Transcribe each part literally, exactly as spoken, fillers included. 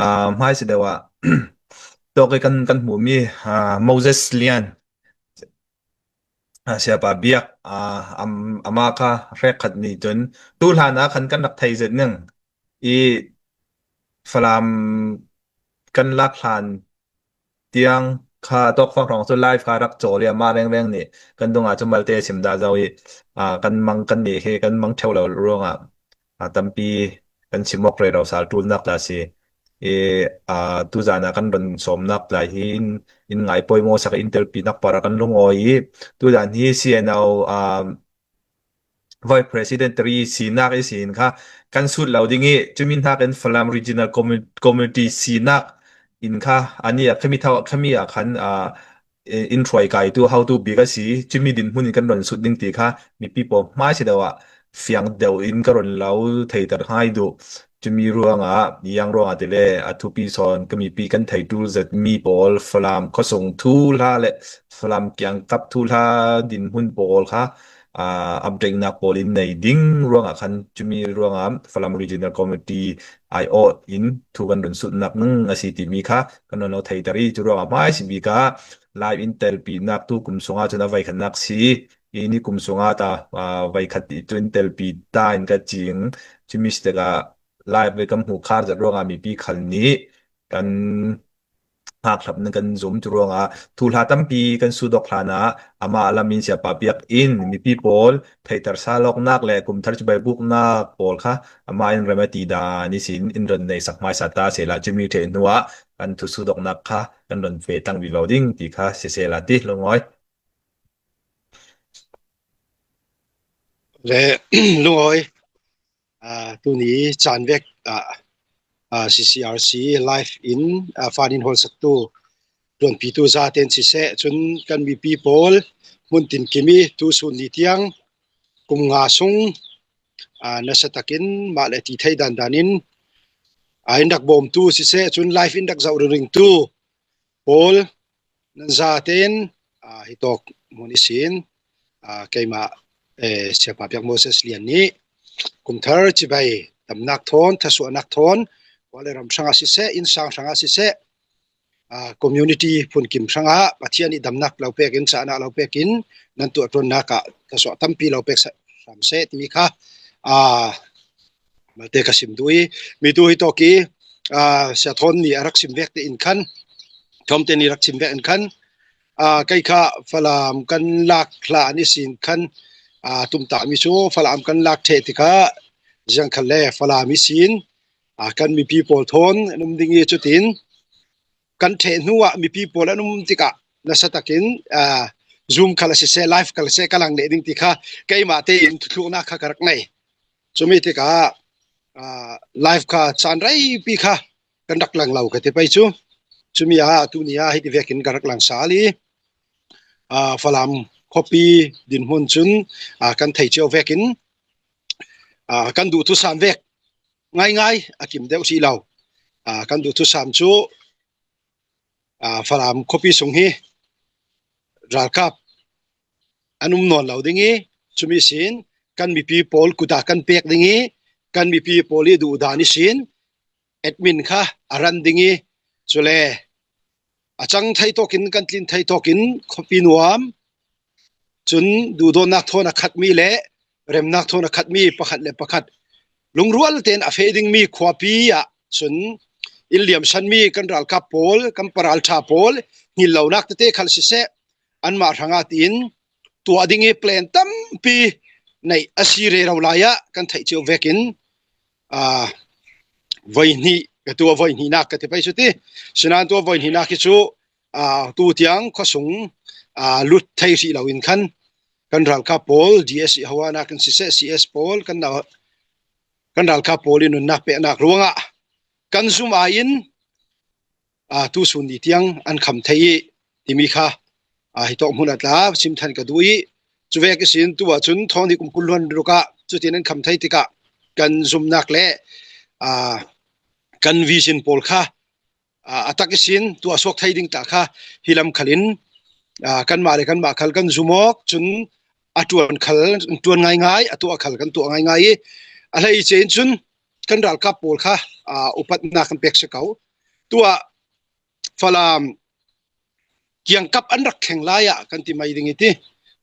Aa, hmaisa deuh ah tawk i kan, kan hmuh mi, aa, Moses Lian, aa, Siapa Biak, aa, am, ama kha hrek khat ni cun tu hlan ah khan kan rak thei zet ning i Falam kan lak hlan tiang kha tawk fang hrawng cu live kha rak cawl i amah rengreng nih kan dungah cu malte sim dah zo i, aa, kan mang, kan nih hi kan mang ṭheu lo ruangah, aa, tampi kan sim awk rero sal ṭulnak tla si. I, aa, tuzan ah kan ron sawmnak tla hi in, in ngai poimaw sak i in telpinak par ah kan lungawi i tuzan hi C N O, aa, Vice President tari sinak ihsin kha kan sut lo ding i, cumi hnakin Falam Regional Commu-, Community sinak in kha ani a khami thau, khami a khan, aa, in hruai kai tu hotu bik a si, cumi dinhmun in kan ron sut ding ti kha mipi pawl hmaisa deuh ah fiang deuh in ka ron lo theiter hngai duh. Cumi ruangah, iang ruangah ti le, a thupi sawn ka mipi kan thei ṭul zet mi pawl, Falam khuasung thuhla le Falam kiangkap thuhla dinhmun pawl kha, aa, update-nak pawl in nei ding ruangah khan cumi ruangah Falam Regional Committee aiawh in thu kan run sutnak ning a si timi kha kan run lo theiter i, cu ruangah hmaisa bik ah live in telpinak tu kum sungah cun a voikhatnak si i, ni kum sungah ta, aa, voikhat i cu in telpi ta in ka cing. Cumi si tikah live kan hmuh khar zet ruangah mipi khal nih kan hngakhlap ning kan zum cu ruangah thuhla tampi kan sut awk hlanah amah lam in Siapa Biak in mipi pawl theihter sal awknak le kumthar cibai buknak pawl kha amah in remti dan ihsin in ron nei sak hmaisa ta sehla, cumi ṭheh hnuah kan thu sut awknak kha kan ron pe tlang vivo ding ti kha sisehla ti lungawi. Le lungawi, aa, tuni caan vek, aa, aa, C C R C live in, aa, fund in hawlsaktu ṭuanpitu zaten siseh, cun kan mipi pawl hmun tinkim i tu sun ni tiang kum nga sung, aa, nasa takin mah le ti thei dandan in, aa, in rak bawmtu siseh, cun live in rak zoh ringringtu pawl nan zaten, aa, hitawk hmun ihsin, aa, keimah, eh, Siapa Biak Moses Lian nih kumthar cibai damnak thawn, thasuahnak thawn, Kuala Ram hrangah siseh, innsang hrangah siseh, aa, community phunkim hrangah Pathian nih damnak lo pekin, cahnak lo pekin, nan tuah ṭuannak ah thasuah tampi lo pek sa-, hram seh timi kha, aa, malte ka sim duh i, mitu hitawk i, aa, Sia Thawn nih a rak sim vek te in khan, Thawmte nih rak sim vek in khan, aa, kei kha Falam kan lak hlan ihsin khan, aa, tumtahmi cu Falam kan lak ṭheh tikah ziang khal le Falam ihsin, aa, kan mipi pawl thawn an um ding i, cutin kan ṭheh hnuah mipi pawl an um tikah nasa takin, aa, Zoom khal a siseh, live khal a siseh ka lang leh ding ti kha keimah tein thuthluknak kha ka rak nei. Cumi tikah, aa, live kha caan reipi kha kan rak lang lo ka ti pei cu. Cumi ah tuni ah hiti vekin ka rak lang sal i, aa, Falam khuapi dinhmun cun, aa, kan thei cio vekin, aa, kan duh thusam vek ngaingai a kim deuh si lo. Aa, kan duh thusam cu, aa, Falam khuapi sung hi ralkap an um nawn lo ding i, cumi sin kan mipi pawl kut ah kan pek ding i, kan mipi pawl i duhdan ihsin admin kha a ran ding i, cule a cang thei tawkin, kan tlin thei tawkin khuapi nuam, cun duhdawtnak thawn a khatmi le remnak thawn a khatmi pakhat le pakhat lungrual tein a feh dingmi khuapi ah cun in liamsanmi kan ralkap pawl, kan paralṭha pawl, hngillonak tete khal siseh, anmah hrangah tiin tuah ding i plan tampi neih a si rero lai ah kan theih cio vekin, aa, voihnih, ka tu a voihnihnak ka ti pei cu ti. Sinain tu a voihnihnak hi cu, aa, tu tiang khuasung, aa, lut thei rih lo in khan kan ralkap pawl, D S i hawanak in siseh, C S pawl, kan na-, kan ralkap pawl i nunnak peknak ruangah kan zum ai in, aa, tu sun ni tiang an kham thei i timi kha, aa, hitawk hmun a tla sim than ka duh i, cuvek ihsin tu ahcun thawng nih kum kul hluan ruk ah cutin an kham thei tikah kan zumnak le, aa, kan vision pawl kha, aa, a tak ihsin tuah suak thei ding tla kha hi lam khal in, aa, kanmah le kanmah khal kan zum awk, cun a ṭuan khal ṭuan ngaingai, a tuah khal kan tuah ngaingai i, a hleice in cun kan ralkap pawl kha, aa, upatnak kan pek si ko. Tua Falam kiangkap an rak thleng lai ah kan ti mai ding i ti.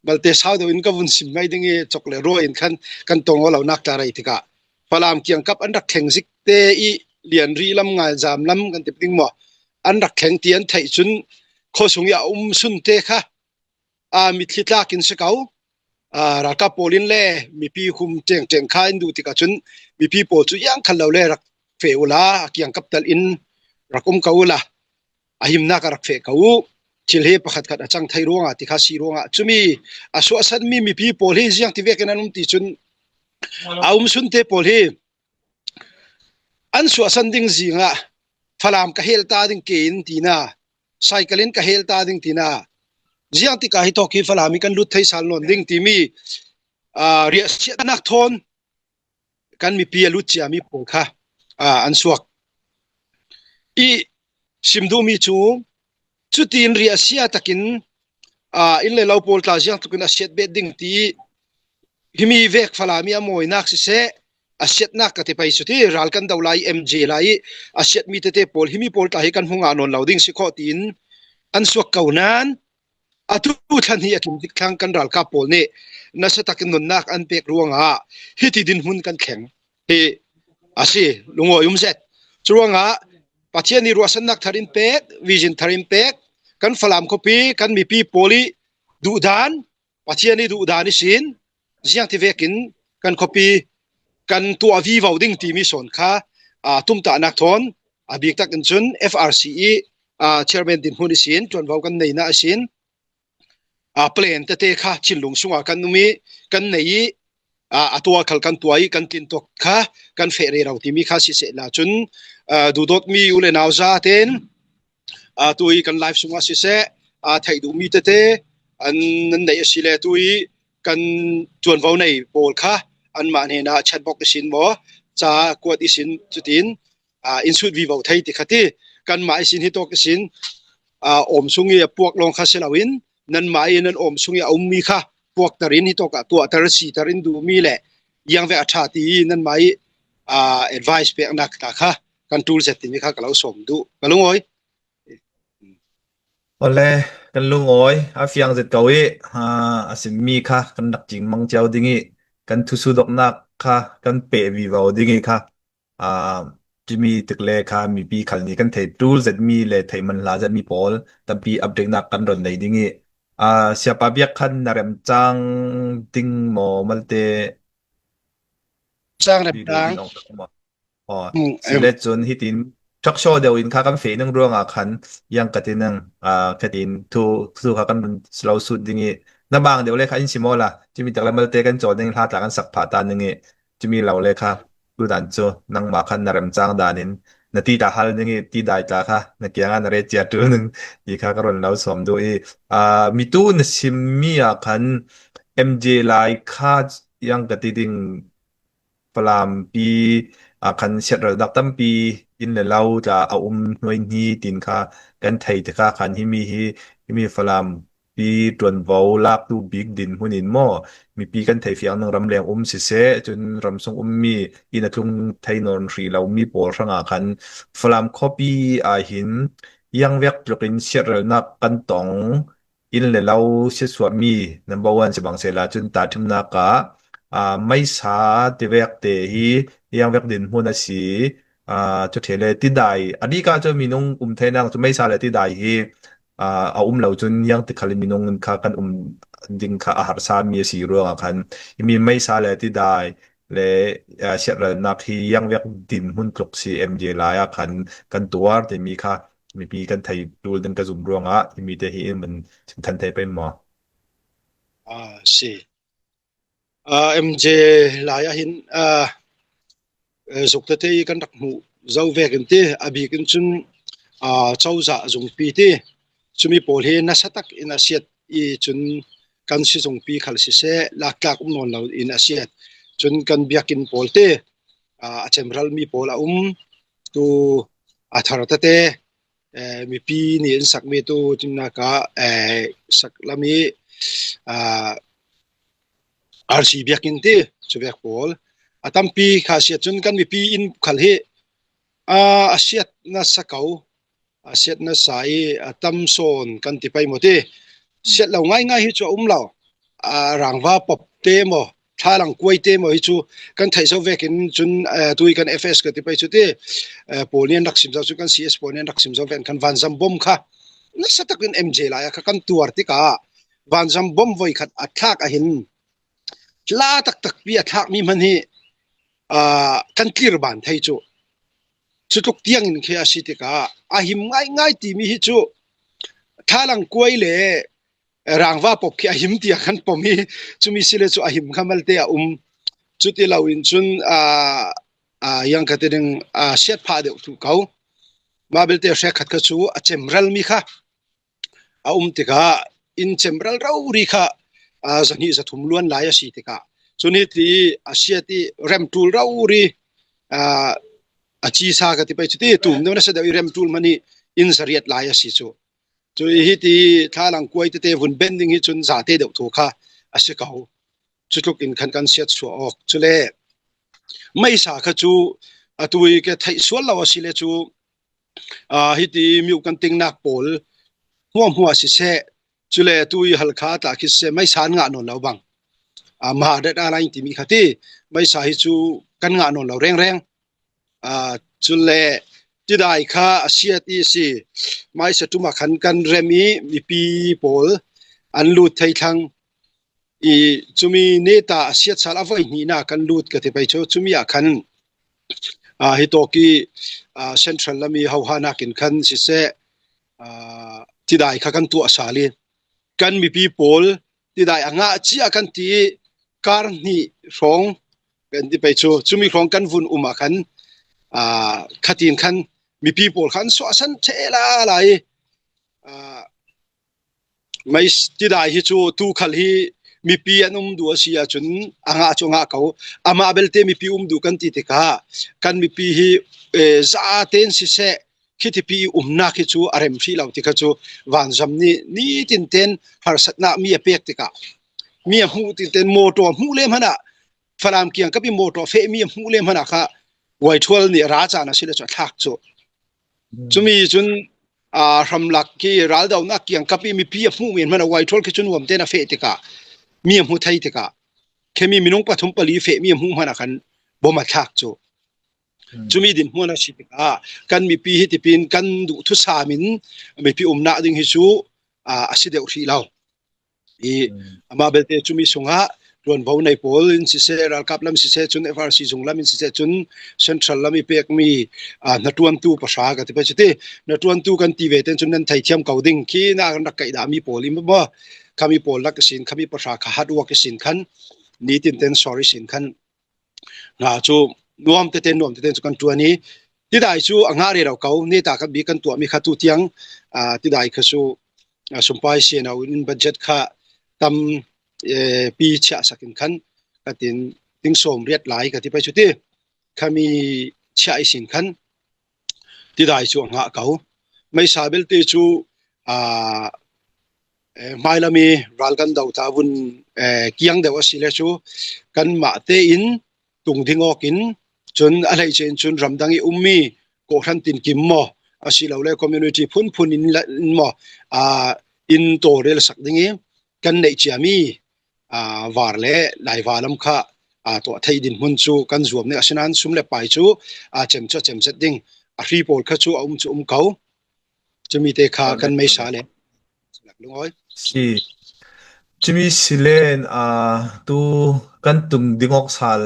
Malte sau deuh in ka vun sim mai ding i, chawk le ruai in khan kan tawng aw lo nak tla rei tikah Falam kiangkap an rak thleng zik te i Lianri lam, Ngaizam lam kan ti ding maw, an rak thleng ti an theih cun khuasung i a um sunte kha, aa, mitthli tlak in si ko. Aa, ralkap pawl in le mipi hum ṭengṭeng kha in duh tikah cun mipi pawl cu iang khan lo le rak feh uhla, a kiangkap tal in rak um ko uhla, a himnak ah rak feh ko uh. Thil hi pakhatkhat a cang thei ruangah ti kha si ruangah cumi a suahsanmi mipi pawl hi ziang ti vekin an um ti cun a um sunte pawl hi an suahsan ding zingah Falam ka hel ta ding ke in tina, cycle in ka hel ta ding tina, ziang tikah hi tawk hi Falam hi kan lut thei sal nawn ding timi, aa, riahsiatnak thawn kan mipi a lut ciami pawl kha, aa, an suak i sim duhmi cu cutin riahsia takin, aa, inn le lo pawl tla ziang tlukin a siat bet ding ti himi vek Falam i a mawinak siseh, a siatnak ka ti pei cu ti, ral kan do lai i M J lai i a siatmi tete pawl, himi pawl tla hi kan hmu ngah nawn lo ding si khawh tiin an suak ko nan, atu thlan hi a kim dik thlang kan ralkap pawl nih nasa takin nunnak an pek ruangah hiti dinhmun kan thleng hi a si, lungawi um zet. Curuangah Pathian i ruahsannak thar in pek, vision thar in pek, kan Falam khuapi, kan mipi pawl i duhdan, Pathian i duhdan ihsin, ziang ti vekin kan khuapi kan tuah vivo ding timi sawn kha, aa, tumtahnak thawn, a bik takin cun F R C i, aa, chairman dinhmun ihsin, ṭuanvo kan neihnak ihsin, aa, plan tete kha thinlung sungah kan um i, kan nei i, aa, a tuah khal kan tuah i, kan tlin tuak kha kan feh rero timi kha siseh la cun, aa, duhdawtmi u le nau zaten, aa, tui kan live sungah siseh, aa, theih duhmi tete an nan neih a si le tui kan ṭuanvo nei pawl kha anmah hnenah chatbox ihsin maw, ca kuat ihsin cutin, aa, in sut vivo thei ti kha ti. Kanmah ihsin hi tawk ihsin, aa, awm sung i a puak lawng kha si loin, nanmah i nan awm sung i a ummi kha puakter in hi tawkah tuahter, siter in duhmi le iang vek a ṭha ti i nanmah i, aa, advice peknak ta kha kan ṭul zet timi kha ka lo sawm duh. Ka lungawi. Awle, kan lungawi a fiang zet ko i, aa, a simmi kha kan rak cingmang cio ding i, kan thusuhdoknak kha kan peh vivo ding i kha, aa, cumi tikle kha mipi khal nih kan thei ṭul zetmi le theih man hla zetmi pawl tampi update nak kan ron nei ding i, aa, Siapa Biak khan na remcang ding maw malte? Cang remcang. Aw, si le cun hitin ṭhaksaw deuh in kha kan feh ning ruangah khan iang ka ti ning, aa, ka tin thu, thu kha kan run lo sut ding i, na mang deuh le kha in si maw la, cumi tak le malte kan caw ding, hla tla kan sak phah ta ning i, cumi lo le kha, tu dan cu nangmah khan na remcang dan in na ti ta hal ning i, ti dai tla kha na kiangah na re cia ṭul ning ti kha ka run lo sawm duh i, aa, mitu na simmi ah khan M J lai kha iang ka ti ding, Falampi, aa, khan siatralnak tampi inn le lo tla a um hnuai hni tin kha kan thei tikah khan himi hi, himi Falampi ṭuanvo laktu bik dinhmun in maw, mipi kan thei fiang ning ramleng um siseh, cun ramsung ummi inn a tlung thei nawn hrih lomi pawl hrangah khan Falam khuapi ah hin iang vek tlukin siatralnak kan tong, inn le lo siatsuahmi number one si bang sehla cun tahṭhimnak ah, aa, meisa tivek te hi iang vek dinhmun a si, aa, cu ṭheh le tidai a dik ah cu minung um theinak cu meisa le tidai hi, aa, a um lo cun iang tikhal minung kha kan um ding kha a harsa mi a si ruangah khan himi meisa le tidai le, aa, siatralnak hi iang vek dinhmun tluk si M J lai ah khan kan tuar timi kha mipi kan thei ṭul ding ka zum ruangah himi te hi in man chim than thei pei maw? Aa, si. Aa, M J lai ah hin, aa, eh, zuk tete i kan rak hmuh zo vekin ti, a bik in cun, aa, cozah zungpi ti, cumi pawl hi nasa tak in a siat i cun kan si zungpi khal siseh, laktlak um nawn lo in a siat. Cun kan biakinn pawl ti, aa, a cemralmi pawl a um, tu a thar tete, eh, mipi nih in sakmi tu cimnak ah, eh, sak lam i, aa, R C biakinn ti, cu vek pawl a tampi kha a siat. Cun kan mipi inn khal hi, aa, a siat nasa ko, a siat nasa i a tam sawn kan ti pei maw ti. Siat lo ngaingai hi chu a um lo. A rangva pop te maw, thlalang kuai te maw hi chu kan theih zo vekin chun, eh, tui kan F S ka ti pei chu ti, eh, pawl nih an rak sim zo chu kan C S pawl nih an rak sim zo vekin kan vanzam bom kha nasa takin M J lai a kha kan tuar tikah vanzam bom voi khat a thlak ahin hla taktak pi a thlak mi hman hi, ah, kan tlir ban thei chu. Chutluk tiangin khi a si tikah a him ngaingai ti mi hi chu thlalang kuai le rangva pop khi a him tia kan pom hi. Chumi si le chu a him kha malte a um. Chuti lo in chun, ah, ah, yang ka ti ding, ah, siat phah deuh thu ko. Mah belte hrekkhat kha chu a cemral mi kha a um tikah in cemral rori kha, ah, zahnih zathum luan lai a si tikah chun hiti a siat i remtul rori, ah, a cisa ka ti pei chu ti tum deuh nasa deuh i remtul hman hi in zariat lai a si chu. Chu i hiti thlalang kuai tete vun ben ding hi chun zate deuh thu kha a si ko. Chutluk in khan kan siat suah awk. Chule meisa kha chu a tui ke theih sual lo a si le chu, ah, hiti miu kan tingnak pawl hmuahhmuah siseh, chule tui Halkha tah khi siseh meisa an ngah nawn lo bang. Ah, maha det a lai ti mi kha ti meisa hi chu kan ngah nawn lo rengreng. Ah, chule tidai kha a siat i si. Meisa tuma khan kan rem i mipi pawl an lut thei thlang i chumi neta a siat sal a voi hnihna kan lut ka ti pei chu. Chumi ah khan, ah, hi tawk i, ah, central lam i hoha nakin khan siseh, ah, tidai kha kan tuah sal i kan mipi pawl tidai a ngah cia kan ti i kar hnih hrawng kan ti pei chu. Chumi hrawng kan vun um ah khan, ah, khatin khan mipi pawl khan suahsan thela lai. Ah, mai tidai hi chu tu khal hi mipi an um duh a si a chun a ngah chu a ngah ko. Amah belte mipi um duh kan ti tikah kan mipi hi, eh, za ten siseh khitipi i umnak hi chu a rem hrih lo tikah chu vanzam ni, nitin ten harsatna mi a pek tikah mi a hmuh tin ten motor hmuh lem hana Falam kiang kapi motor feh mi a hmuh lem hana kha Waithual nih a ra caan a si le chu a thlak chu. Chumi chun, ah, hramlak khi raldonak kiang kapi mipi a hmuh men hmana Waithual khi chun huam ten a feh tikah mi a hmu thei tikah khemi minung pathum pali feh mi a hmuh hmana khan bom a thlak chu. Chumi dinhmuan a si tikah kan mipi hi tipin kan duh thusamin mipi umnak ding hi chu, ah, a si deuh hrih lo. I amah belte chumi sungah tuanvo nei pawl in siseh, ralkap lam siseh chun, F R C zung lam in siseh chun, central lam i pekmi, ah, hnaṭuantu pahra ka ti pei chu ti. Hnaṭuantu kan ti ve ten chun nan theithiam ko ding khi na kan rak kaihdah mi pawl i maw, khami pawl lak i sin, khami pahra kha hard work i sin khan nitin ten sorry sin khan na chu nuam tete, nuam tete chu kan ṭuan i tidai chu a ngah rero ko. Neta kan bi kan tuah mi kha tu tiang, ah, tidai kha chu, ah, sumpai sian au in budget kha tam, eh, pi chiah sakin khan ka tin ting sawm riat lai ka ti pei chu ti khami chiah i sin khan tidai chu a ngah ko. Meisa belte chu, ah, eh, hmailam i ral kan do ta vun, eh, kiang deuh a si le chu kan mah te in tung ding awk in chun a hleice in chun ramdang i ummi kawhhran tinkim maw a si lo le community phunphun in la, in maw, ah, in tawrel sak ding i kan neih ciami, ah, var le laiva lam kha, ah, tuah thei dinhmun chu kan zuam ning a sinan sum le pai chu, ah, cem chu a cem zet ding a hri pawl kha chu a um chu um ko. Chumi te kha kan meisa le lungawi. Si. Chumi si len, ah, tu kan tung ding awk sal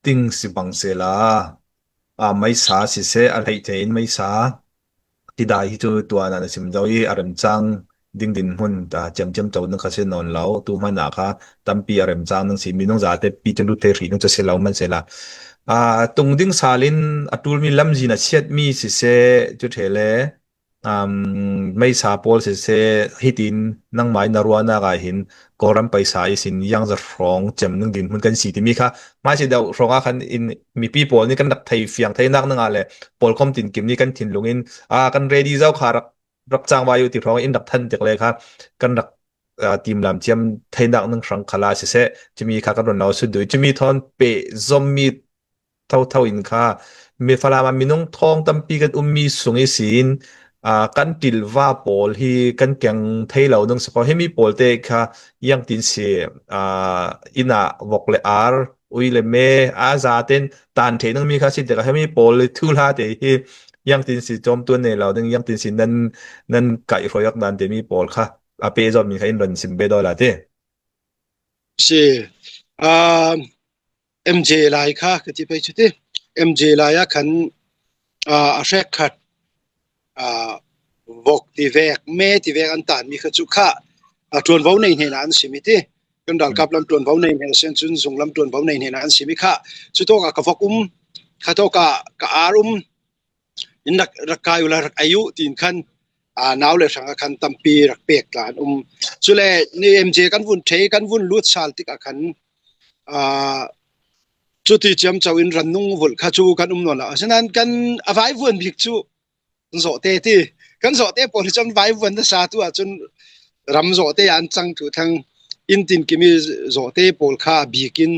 ding si bang sela. Ah, meisa siseh a hleice in meisa tidai hi chu tuan ah na sim zo i a remchang ding dinhmun ta ciamciam co ding kha si nawn lo. Tu hmana kha tampi a remchang ding si minung zate pi chu lut thei hrih ding chu si lo man sela. Ah, tung ding salin a ṭulmi lamzin a siatmi siseh chu ṭhe le, um, meisa pawl siseh hitin nangmai na ruahnak ah hin Kawlram paisa i sin yang za hrawng cem ning dinhmun kan si timi kha hmaisi deuh hrawng ah khan in mipi pawl nih kan rak thei fiang theinak nang ah le pawlkom tinkim nih kan thinlung in, ah, kan ready zo kha rak, rak cangvai uh ti hrawng in rak than tek le kha kan rak, ah, timlam ciam theinak ning hrang khala siseh, cumi kha kan run lo sut duh i cumi thawn peh zom mi thotho in kha mi Falam ah minung thawng tampi kan ummi sung i sin Aa, kan ṭilva pawl hi kan keng thei lo nung si kho. Himi pawlte kha iangtin si, aa, ina vok le ar, ui le me, a zaten tan thei nung mi kha si te kha, himi pawl thu la te hi iangtin si cawmtuan nei lo ding, iangtin si nan, nan kaih hruai awk dan te mi pawl kha a pe zawm mi kha in ron sim be daw la te. Si, aa, M J lai kha ka ti pei chu ti. M J lai a khan, aa, a hrek khat, aa, vok ti vek, me ti vek an tan mi kha chu kha, aa, ṭuanvo nei hnena an sim i ti. Kan ralkap lam ṭuanvo nei hnena sen chun zung lam ṭuanvo nei hnena an sim i kha. Chu tawka ka vok um, kha tawka ka ar um, in rak, rak kai ula rak ai u tin khan, aa, nau le hrang a khan tampi rak pek tla an um. Chule ni M J kan vun thei, kan vun lut sal tik a khan, aa, chuti ciamco in ran nung vulh kha chu kan um nawn lo. Asinan kan a vai vuan bik chu kan zawh te ti. Kan zawh te pawl hi chun vai vuan nasa tu a chun ram zawh te an chang thu thang in tin kimi zawh te pawl kha bikin,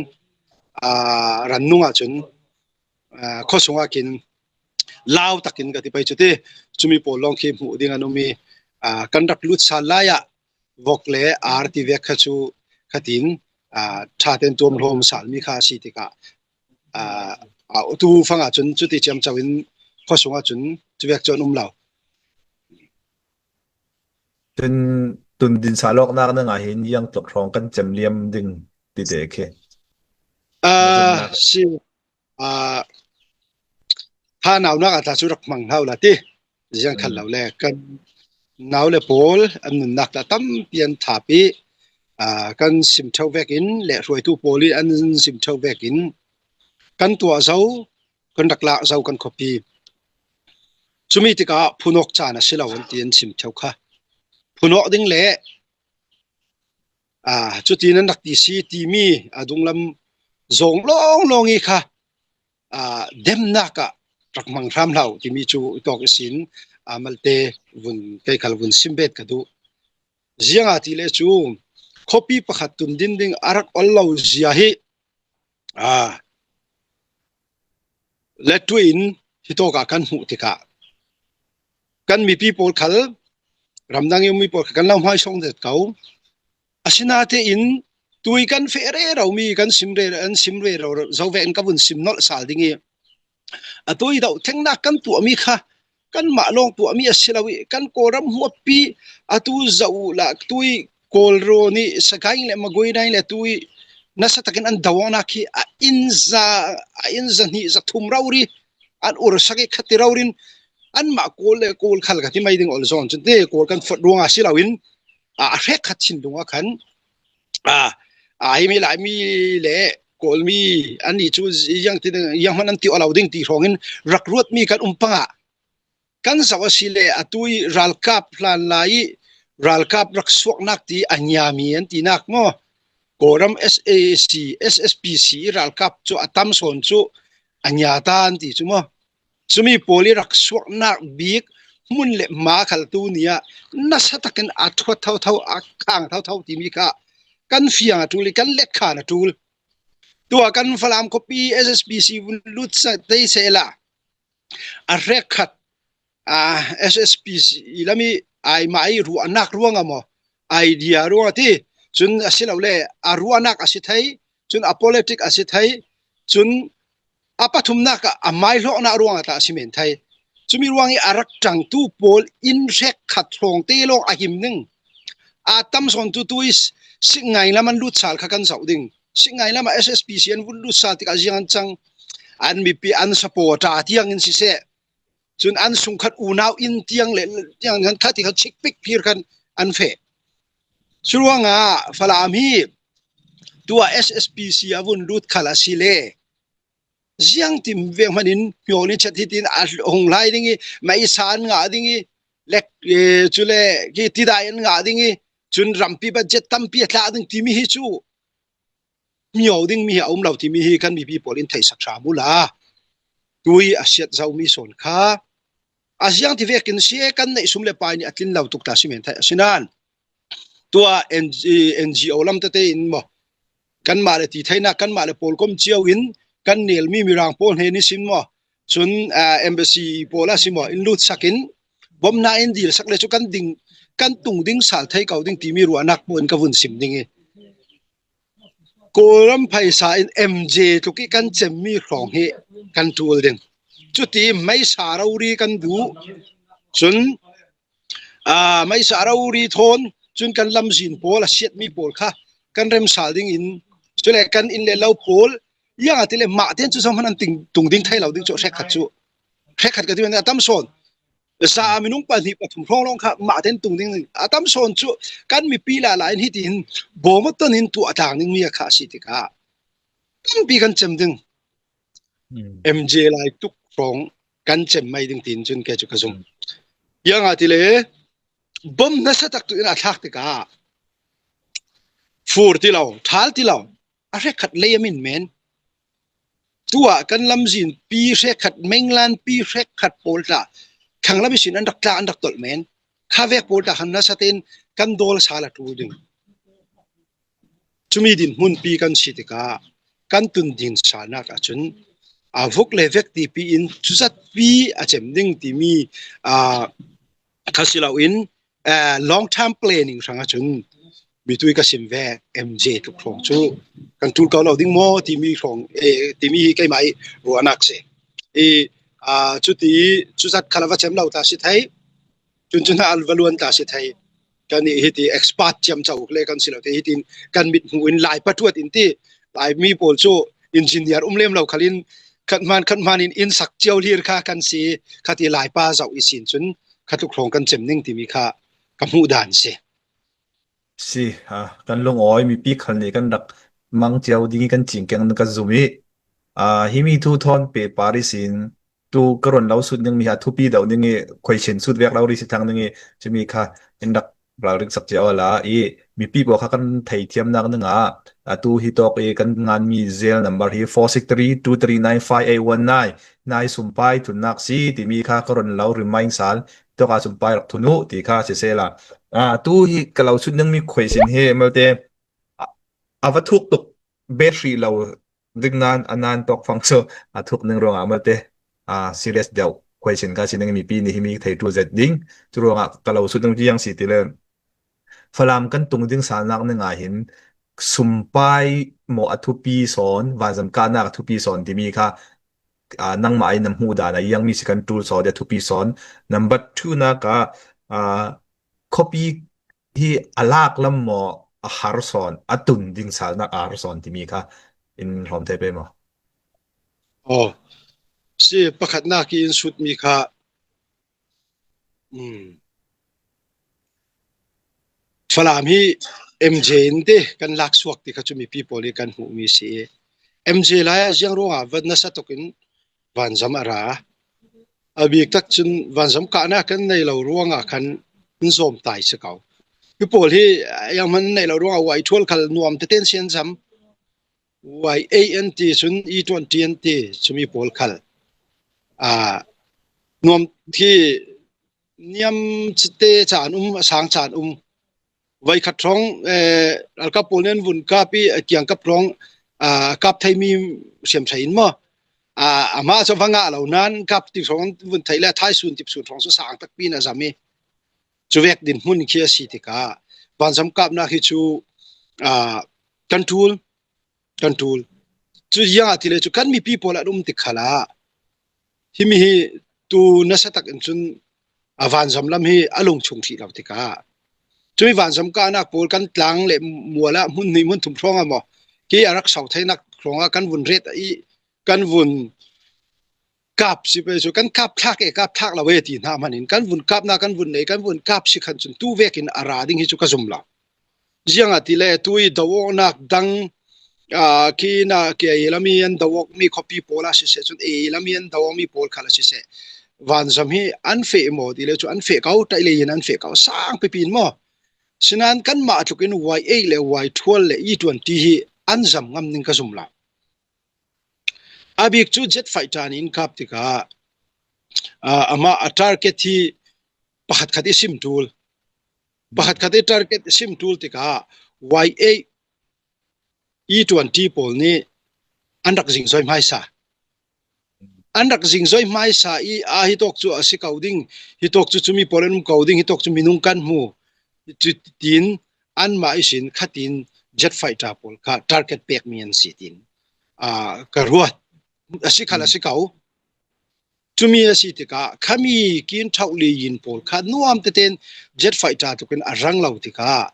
aa, ran nung a chun, aa, khaw sung a kin lau takin ka ti pei chu ti. Chumi pawl lawng khi hmuh ding an um i, aa, kan rak lut sal lai a vok le ar ti vek kha chu kha tin, aa, ṭha ten tuam hlawm sal mi kha si tikah, aa, aa, tu fanga chun chuti ciamco in khaw sunga chun chu vek chu an um lo. Tun, tun din sa lawknak nangah hin iang tluk hrawng kan cem liam ding ti te khi. Aa, si. Aa, tha naunak a tla chu rak hmang hlau la ti. Ziang khat lo le kan nau le pawl an nunnak tla tampi an thap i, aa, kan sim theu vekin le hruaitu pawl i an sim theu vekin kan tuah zo, kan rak lak zo kan khuapi. Chumi tikah phunawk caan a si lo an ti an sim theu kha. Phunawk ding le, aa, chuti nan rak ti si timi a dunglam zawng lawnglawng i kha, aa, demnak ah rak hmang hram hlau timi chu i tawk i sin, aa, malte vun kei khal vun sim bet ka duh. Ziangahtile chu khuapi pakhat tun din ding a rak ol lo zia hi, aa, le tuin hi tawkah kan hmuh tikah kan mipi pawl khal, ramdang i um mi pawl khal kan lo hmaisawng zet ko. Asinate in tui kan feh rero mi kan sim re, an sim rero zo ve in ka vun sim nolh sal ding i, a tui doh thengnak kan tuah mi kha kanmah lawng tuah mi a si lo i, kan Kawlram huapi a tu zoh uh lah tui Kawlrawn i Sagaing le Maguinai le tui nasa takin an do awknak khi a inn za, a inn za hnih za thum rori an ursak i khati rorin anmah Kawl le Kawl khal ka ti mai ding ol zawn chun te Kawl kan fawt ruangah si loin, a, a hrek khat thinlung a khan, a, a, himi Laimi le Kawlmi an nih chu iang ti, iang hman an ti aw lo ding ti hrawngin rak ruat mi kan um pangah kan zoh a si le a tui ralkap hlan lai i ralkap rak suaknak ti a ngiami an tinak maw? Kawlram S A C, S S P C i ralkap cu a tam sawn cu a ngia ta an ti cu maw? Cumi pawl i rak suaknak bik hmun le hma khal tu ni ah nasa takin a thuat thotho, a khang thotho timi kha kan fiang a ṭul i kan let khan a ṭul. Tuah kan Falam khuapi S S P C vun lut sa tei sehla a hrek khat, a, S S P C lam i ai mah i ruahnak ruangah maw, idea ruangah ti, cun a si lo le a ruahnak a si thei, cun a politic a si thei, cun a pathumnak ah a maihlawhnak ruangah tah a si men thei. Cumi ruang i a rak ṭangtu pawl in hrek khat hrawng te lawng a him ding. A tam sawn tu tu i Singngai lam an lut sal kha kan zoh ding. Singngai lam ah S S P C an vun lut sal tikah ziang an cang. An mipi an support a tiang in siseh, cun an sungkhat unau in tiang le tiang khan kha ti kha chikpik phir khan an feh. Curuangah Falam hi tuah S S P C a vun lut khal a si le ziang tim vek hmanin hmiawh ni chat hitin a hung hlai ding i, meisa an ngah ding i, lek, eh, cule ki tidai an ngah ding i, cun rampi budget tampi a tla ding timi hi cu hmiawh ding mi hi a um lo timi hi kan mipi pawl in theihsak hram uhla. Tui a siat zo mi sawn kha a ziang ti vekin si e, kan neih sum le pai nih a tlin lo tuk ta si men theih a si nan. Tuah N G, N G O lam tete in maw, kanmah le ti theinak, kanmah le pawlkom cio in kan nelmi Mirang pawl hnen i sin maw, cun, ah, embassy pawl a si maw, in lut sak in Bomb na in dil sak le chu kan ding, kan tung ding sal thei kau ding timi ruahnak pawh in ka vun sim ding i. Kawlram phaisa in M J tluk i kan cem mi hrawng hi kan tul ding. Cuti meisa rori kan duh. Cun, aa, meisa rori thawn cun kan lamzin pawl a siat mi pawl kha kan remsal ding in, cule kan inn le lo pawl, iang a ti le mah ten cu zohman an ting, tung ding thei lo ding cu hrekkhat cu. Hrekkhat ka ti men a tam sawn. Sa a minung pahnih pathum hrawng lawng kha mah ten tung ding a tam sawn cu kan mipi lala in hitin bawm a ton in tuah tlang ding mi a kha a si tikah tampi kan cem ding. Hmm. M J lai tuk hrawng kan cem mai ding tiin cun ke cu ka zum. Hmm. Iang a ti le bom nasa tak tu in a thlak tikah fur ti lo, thal ti lo, a hrekkhat lei a min men. Tuah kan lamzin pi hrekkhat, menglan pi hrekkhat pawl tla, thanglam ihsin an rak tla, an rak tolh men. Kha vek pawl tla khan nasa tein kan dawl sal a tul ding. Cumi din hmunpi kan si tikah kan tun din salnak ah cun a vuk le vek tipi in cuzatpi a cem ding timi, aa, kha si lo in, eh, long term planning hrang ah cun mitui ka sim ve M J tluk hrawng cu kan tul ko lo ding maw timi hrawng, eh, timi hi keimah i ruahnak si. I, ah, cuti cuzat khal a va cem lo ta si thei. Cun cun a va luan ta si thei. Kan i hiti expert ciamco le kan si lo te hitin kan mit hmuh in lai patuat in ti. Lai mi pawl cu engineer um lem lo khalin khat hman khat hman in inn sak cio hlir kha kan si, khat i laipa zoh i sin cun kha tluk hrawng kan cem ning timi kha ka hmuh dan si. Si, ha, kan lungawi mipi khal nih kan rak mang cio ding i kan cingkeng ka zum i, aa, himi thu thawn pehpar ihsin tu ka run lo sut ning mi ha thupi deuh ning i question sut vek lo ri si thlang ning i cumi kha in rak ralring sak cia awla i mipi pawl kha kan theithiamnak ningah atu hi tawk i kan nganmi zel number hi four six three two three nine five eight one nine nai sumpai tunnak si timi kha ka run lo remind sal tawka sumpai rak thun uh ti kha sisela. Atu hi ka lo sut ningmi question hi malte a, a va thuk tuk bet hrih lo ding nan a nan tawk fang cu a thuk ning ruangah malte, a, serious deuh question kha si ning mipi nih himi thei ṭul zet ding. Cu ruangah ka lo sut ning cu iang si ti le Falam kan tung ding salnak ning ah hin sumpai maw a thupi sawn, vanzam kahnak a thupi sawn timi kha, aa, nangmah in na hmuh dan a iang mi si kan ṭul sawn a thupi sawn. Number two nak ah, aa, khuapi hi a lak lam maw a har sawn, a tun ding salnak a har sawn timi kha in hrawm thei pei maw? Aw, si pakhatnak i in sut mi kha, um, Falam hi M J in te kan lak suak ti kha cu mipi pawl i kan hmuh mi si i. M J lai ah ziang ruangah va nasa tuk in vanzam a ra. A bik tak cun vanzam kahnak kan nei lo ruangah khan in zawm tai si ko. Hi pawl hi, ah, yang hman nei lo ruangah Y twelve khal nuam tete in si an zam. Y eight an ti cun, E twenty an ti, cumi pawl khal. Ah, nuam hi niam te caan um, a sang caan um. Voikhat hrawng, eh, ralkap pawl nih an vun kap i, a kiangkap hrawng, ah, kap theimi hriamhrai in maw? Ah, amah cu va ngah lo nan kap ti hrawng an vun theih le a thaisun tipsun hrawng cu sang takpi in a zam i. Cu vek dinhmun khi a si tikah vanzam kapnak hi cu, ah, kan ṭul, kan ṭul. Cu ziangah ti le cu kan mipi pawl an um tik khalah himi hi tu nasa tak in cun a vanzam lam hi a lungchung hrih lo tikah cumi vanzam kahnak pawl kan tlang le mual ah hmun hnih hmun thum hrawng ah maw, ke a rak sau theinak hrawngah kan vun ret i kan vun kap si pei cu kan kap thlak e, kap thlak lo e ti hna hman in kan vun kapnak kan vun nei, kan vun kap si khan cun tu vekin a ra ding hi cu ka zum lo. Ziangah ti le tu i do awknak dang, aa, khi na ke ei lam i an do awk mi khuapi pawl a siseh cun ei lam i an do awk mi pawl khal a siseh vanzam hi an feh maw ti le cu an feh ko, taih lei in an feh ko sang pipi in maw? Sinan kanmah tluk in Y eight le Y twelve le E twenty hi an zam ngam ning ka zum lo. A bik cu jet fighter nih in kap tikah, aa, amah a target hi pakhat khat i sim ṭul. Pakhat khat i target i sim ṭul tikah Y eight, E twenty pawl nih an rak zingzoi hmaisa. an rak zingzoi hmaisa i, a, hi tawk cu a si ko ding, hi tawk cu cumi pawl an um ko ding, hi tawk cu minung kan hmu, cu tiin anmah ihsin khatin jet fighter pawl kha target pekmi an si tiin, aa, ka ruat. A si khal a si ko. Cumi a si tikah khami kin thauh li yin pawl kha nuam teten jet fighter tukin a rang lo tikah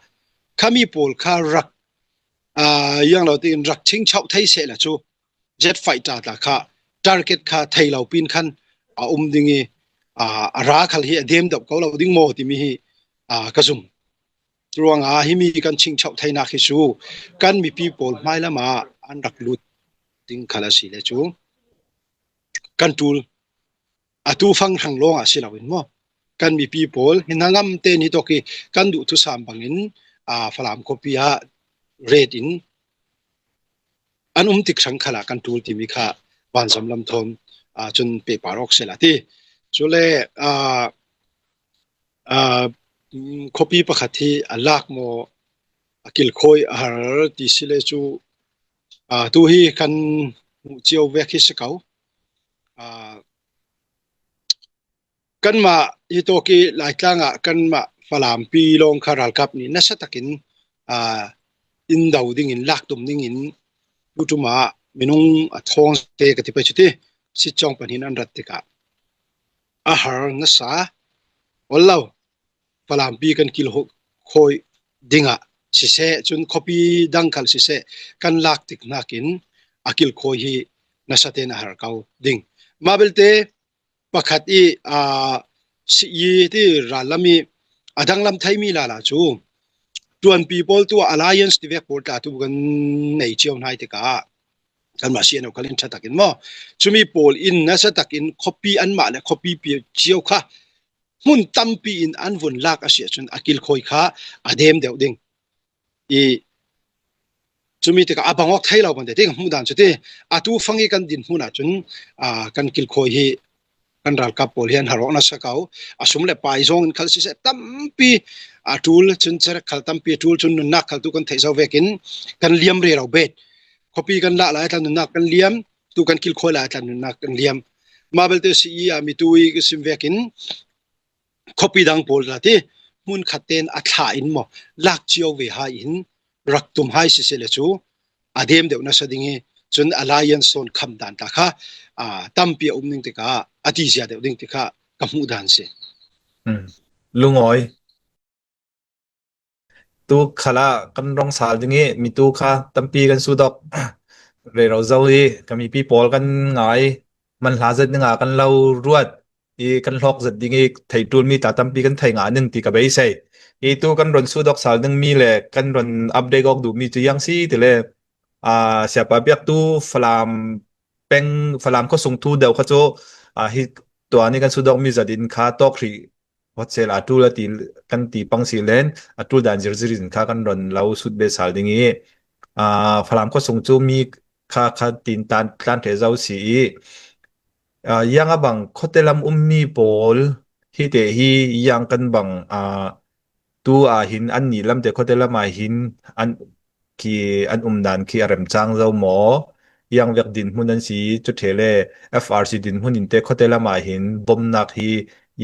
khami pawl kha rak, aa, yang lo tein rak chingchauh thei sehla cu jet fighter tla kha target kha thei lo pin khan a um ding i, aa, a ra khal hi a dem deuh ko lo ding maw timi hi, aa, ka zum. Curuangah himi kan chingchauh theinak hi cu kan mipi pawl hmailam ah an rak lut ding khal a si le cu kan ṭul, atu fang hrang lawngah si loin maw, kan mipi pawl hi hnangam tein hi tawk i kan duh thusam bangin, aa, Falam khuapi ah ret in an um tik hrang khalah kan ṭul timi kha vanzam lam thawn, aa, cun pehpar awk sehla ti. Cule, aa, aa, khuapi pakhat hi a lak maw, a kilkhawi a har ti si le cu, aa, tu hi kan hmuh cio vek hi si ko. Aa, kanmah hi tawk i Laitlang ah kanmah Falampi lawng kha ralkap nih nasa takin, aa, in do dingin, lak tum dingin, tuṭum ah minung a thawng te ka ti pei cu ti, sitcawng pahnih in an rat tikah a har nasa, ol lo, Falampi kan kilkhawi dingah siseh, cun khuapi dang khal siseh, kan lak tik hnakin a kilkhawi hi nasa tein a har ko ding. Mah belte pakhat i, aa, si i ti rallam i a danglam theimi lala cu ṭuanpi pawl tu alliance tivek pawl tla tu kan nei cio hna i tikah kanmah C N O khal in ṭha takin maw, cumi pawl in nasa takin khuapi anmah le khuapi pi cio kha hmun tampi in an vun lak a si ahcun a kilkhawi kha a dem deuh ding. I cumi tikah a bang awk thei lo bang te ti ka hmuh dan cu ti, atu fang i kan dinhmun ahcun, aa, kan kilkhawi hi kan ralkap pawl hi an har awk nasa ko. A sum le pai zong in khal siseh tampi a ṭul, cun cerek khal tampi a ṭul, cun nunnak khal tu kan theih zo vekin kan liam rero bet. Khuapi kan lah lai tla nunnak kan liam, tu kan kilkhawi lai tla nunnak kan liam. Mah belte si i, aa, mitu i ka sim vekin khuapi dang pawl tla ti hmun khat tein a thla in maw, lak cio ve hai in rak tum hai siseh le cu a dem deuh nasa ding i, cun alliance sawn kham dan tla kha, aa, tampi a um ding tikah a ti zia deuh ding tikah ka hmuh dan si. Hmm. Lungawi. Tu khalah kan rong sal ding i, mitu kha tampi kan sut awk rero zo i, ka mipi pawl kan ngai, man hla zet dingah kan lo ruat i, kan hlawk zet ding i, thei ṭulmi tla tampi kan thei ngah ning ti ka beisei. I tu kan run sut awk sal dingmi le kan run update awk duhmi cu yang si ti le, aa, siapa biaktu Falam peng, Falam khuasung thu deuh kha cu, aa, hi tuan i kan sut awkmi zat in kha tawk hrih hot sehla a ṭul a ti, kan ti pang si len a ṭul dan zirzir in kha kan run lo sut ve sal ding i, aa, Falam khuasung cu mi kha kha tin tlan, tlan ṭheh zo si i, aa, yang a bang khuate lam ummi pawl hi te hi yang kan bang, aa, tu ah hin an nih lam te khuate lam ah hin an ki an umdan khi a remcang zo maw? Yang vek dinhmun an si cu ṭhe le F R C dinhmun in te khuate lam ah hin bomnak hi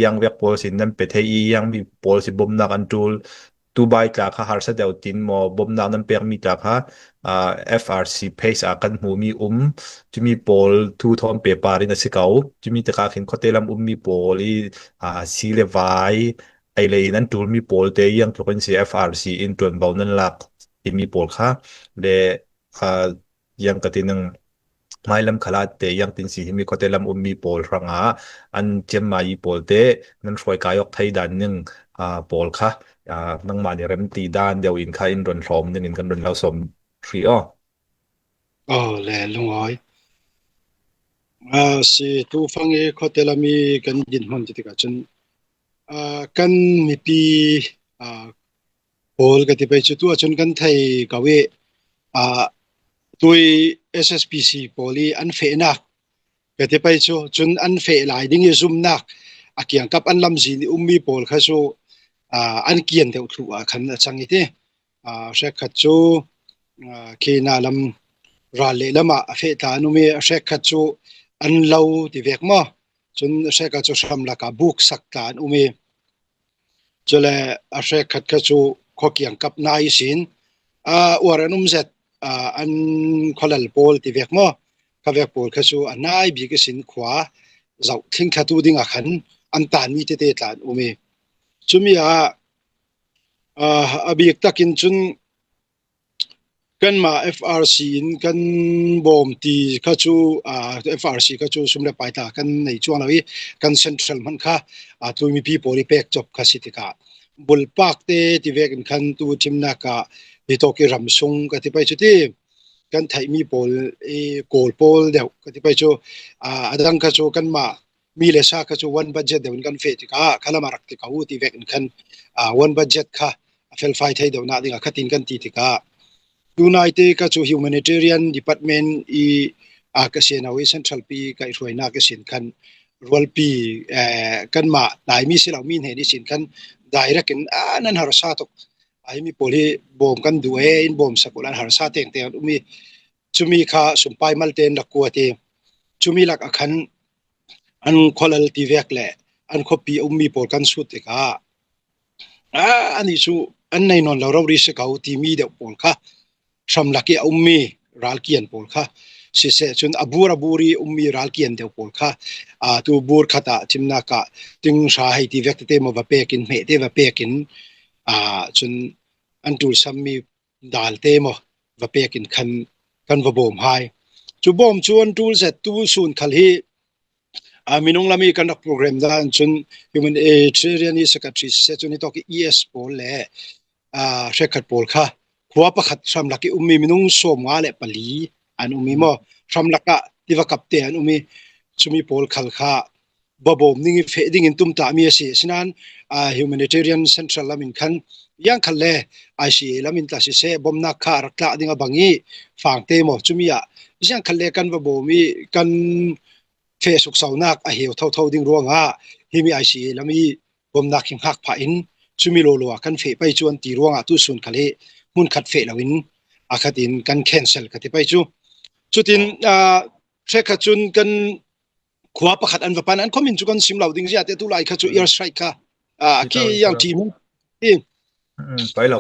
yang vek pawl sin nan pe thei i, yang mi pawl si bomnak an ṭul. Tu bai tla kha harsa deuh tin maw bomnak nan pekmi tla kha, aa, F R C page ah kan hmuhmi um. Cumi pawl thu thawn pehpar in a si ko. Cumi tikah khin khuate lam ummi pawl i, aa, si le vai, ei le in an ṭulmi pawl te yang tluk in si F R C in ṭuanvo nan lak timi pawl kha le, aa, yang ka ti ning, hmailam khalah te yang tin si himi khuate lam ummi pawl hrangah an ciammai i pawl te nan hruai kai awk thei dan ning, aa, pawl kha, aa, nangmah nih remti dan deuh in kha in run hlawm ning in kan run lo sawm hrih aw. Aw le, lungawi. Aa, si tu fang i khuate lam i kan dinhmun ti tikah cun, aa, kan mipi, aa, pawl ka ti pei cu tu ahcun kan thei ko i, aa, tui S S P C pawl i an fehnak ka ti pei cu, cun an feh lai ding i zumnak a kiangkap an lamzin i ummi pawl kha cu, aa, an kian deuh thluh ah khan a cang i ti. Aa, hrekkhat cu, aa, Kina lam ral leh lamah a feh tla an um i, a hrekkhat cu, an lo ti vek maw. Cun a hrekkhat cu hramlak ah buksak tla an um i, cule a hrekkhat kha cu khua kiangkap nai ihsin, aa, uar an um zet, aa, an khualal pawl ti vek maw, kha vek pawl kha cu a nai bik ihsin khua zoh thlingthlatu dingah khan an tanmi tete tla an um i, cumi ah, aa, a bik takin cun kanmah F R C in kan bawm ti kha cu, aa, F R C kha cu sum le pai tla kan nei cuang lo i, kan central hman kha, aa, tui mipi pawl i pek cop kha si tikah, bulpak te ti vekin khan tu thimnak ah hitawk i ram sung ka ti pei cu ti, kan theihmi pawl i kawl pawl deuh ka ti pei cu, aa, a dang kha cu kanmah mi le sa kha cu one budget deuh in kan feh tikah, kha lam a rak ti ko u ti vekin khan, aa, one budget kha a felfai thei deuhnak dingah khatin kan ti tikah, tunaite kha cu humanitarian department i, aa, ka sian i central pi ka i hruainak ihsin khan rualpi, eh, kanmah Laimi si lo mi hnen ihsin khan direct in, aa, nan harsa tuk. Aa, himi pawl hi bawm kan duh e, in bawmsak uh lan harsa tengteng an um i, cumi kha sumpai malte an rak kuat i, cumi lak ah khan an khualal ti vek le an khuapi a ummi pawl kan sut tikah, aa, anih cu an nei nawn lo rori si ko timi deuh pawl kha, hramlak i a ummi ralkian pawl kha siseh cun, a bur a bur i ummi ralkian deuh pawl kha, aa, tu bur khat ah thimnak ah ting hra hei ti vek tete maw va pek in, hmeh te va pek in, aa, cun an ṭulsammi dal te maw va pek in khan kan va bawm hai. Cu bawm cu an ṭul zet tu sun khal hi, aa, minung lam i kan rak program dan cun humanitarian i secretary siseh cun hitawk i E S pawl le, aa, hrekkhat pawl kha khua pakhat hramlak i ummi minung sawmnga le pali an um i maw, hramlak ah tiva kapte an um i, cumi pawl khal kha va bawm ning i feh dingin tumtahmi a si. Asinain, aa, humanitarian central lam in khan ziangkhal le I C A lam in tla siseh bawmnak kha a rak tlak ding a bang i, fangte maw, cumi ah ziangkhal le kan va bawm i kan feh suksaunak a heu thotho ding ruangah himi I C A lam i bawmnak hi hngak phah in cumi lawlaw ah kan feh pei cu an ti ruangah tu sun khal hi hmunkhat feh loin a khatin kan cancel ka ti pei cu. Cutin, aa, hrekkhat cun kan khua pakhat an va pan, an khuamin cu kan sim lo ding ziate tu lai kha cu air strike kha, aa, a ki yang ṭi hmang i,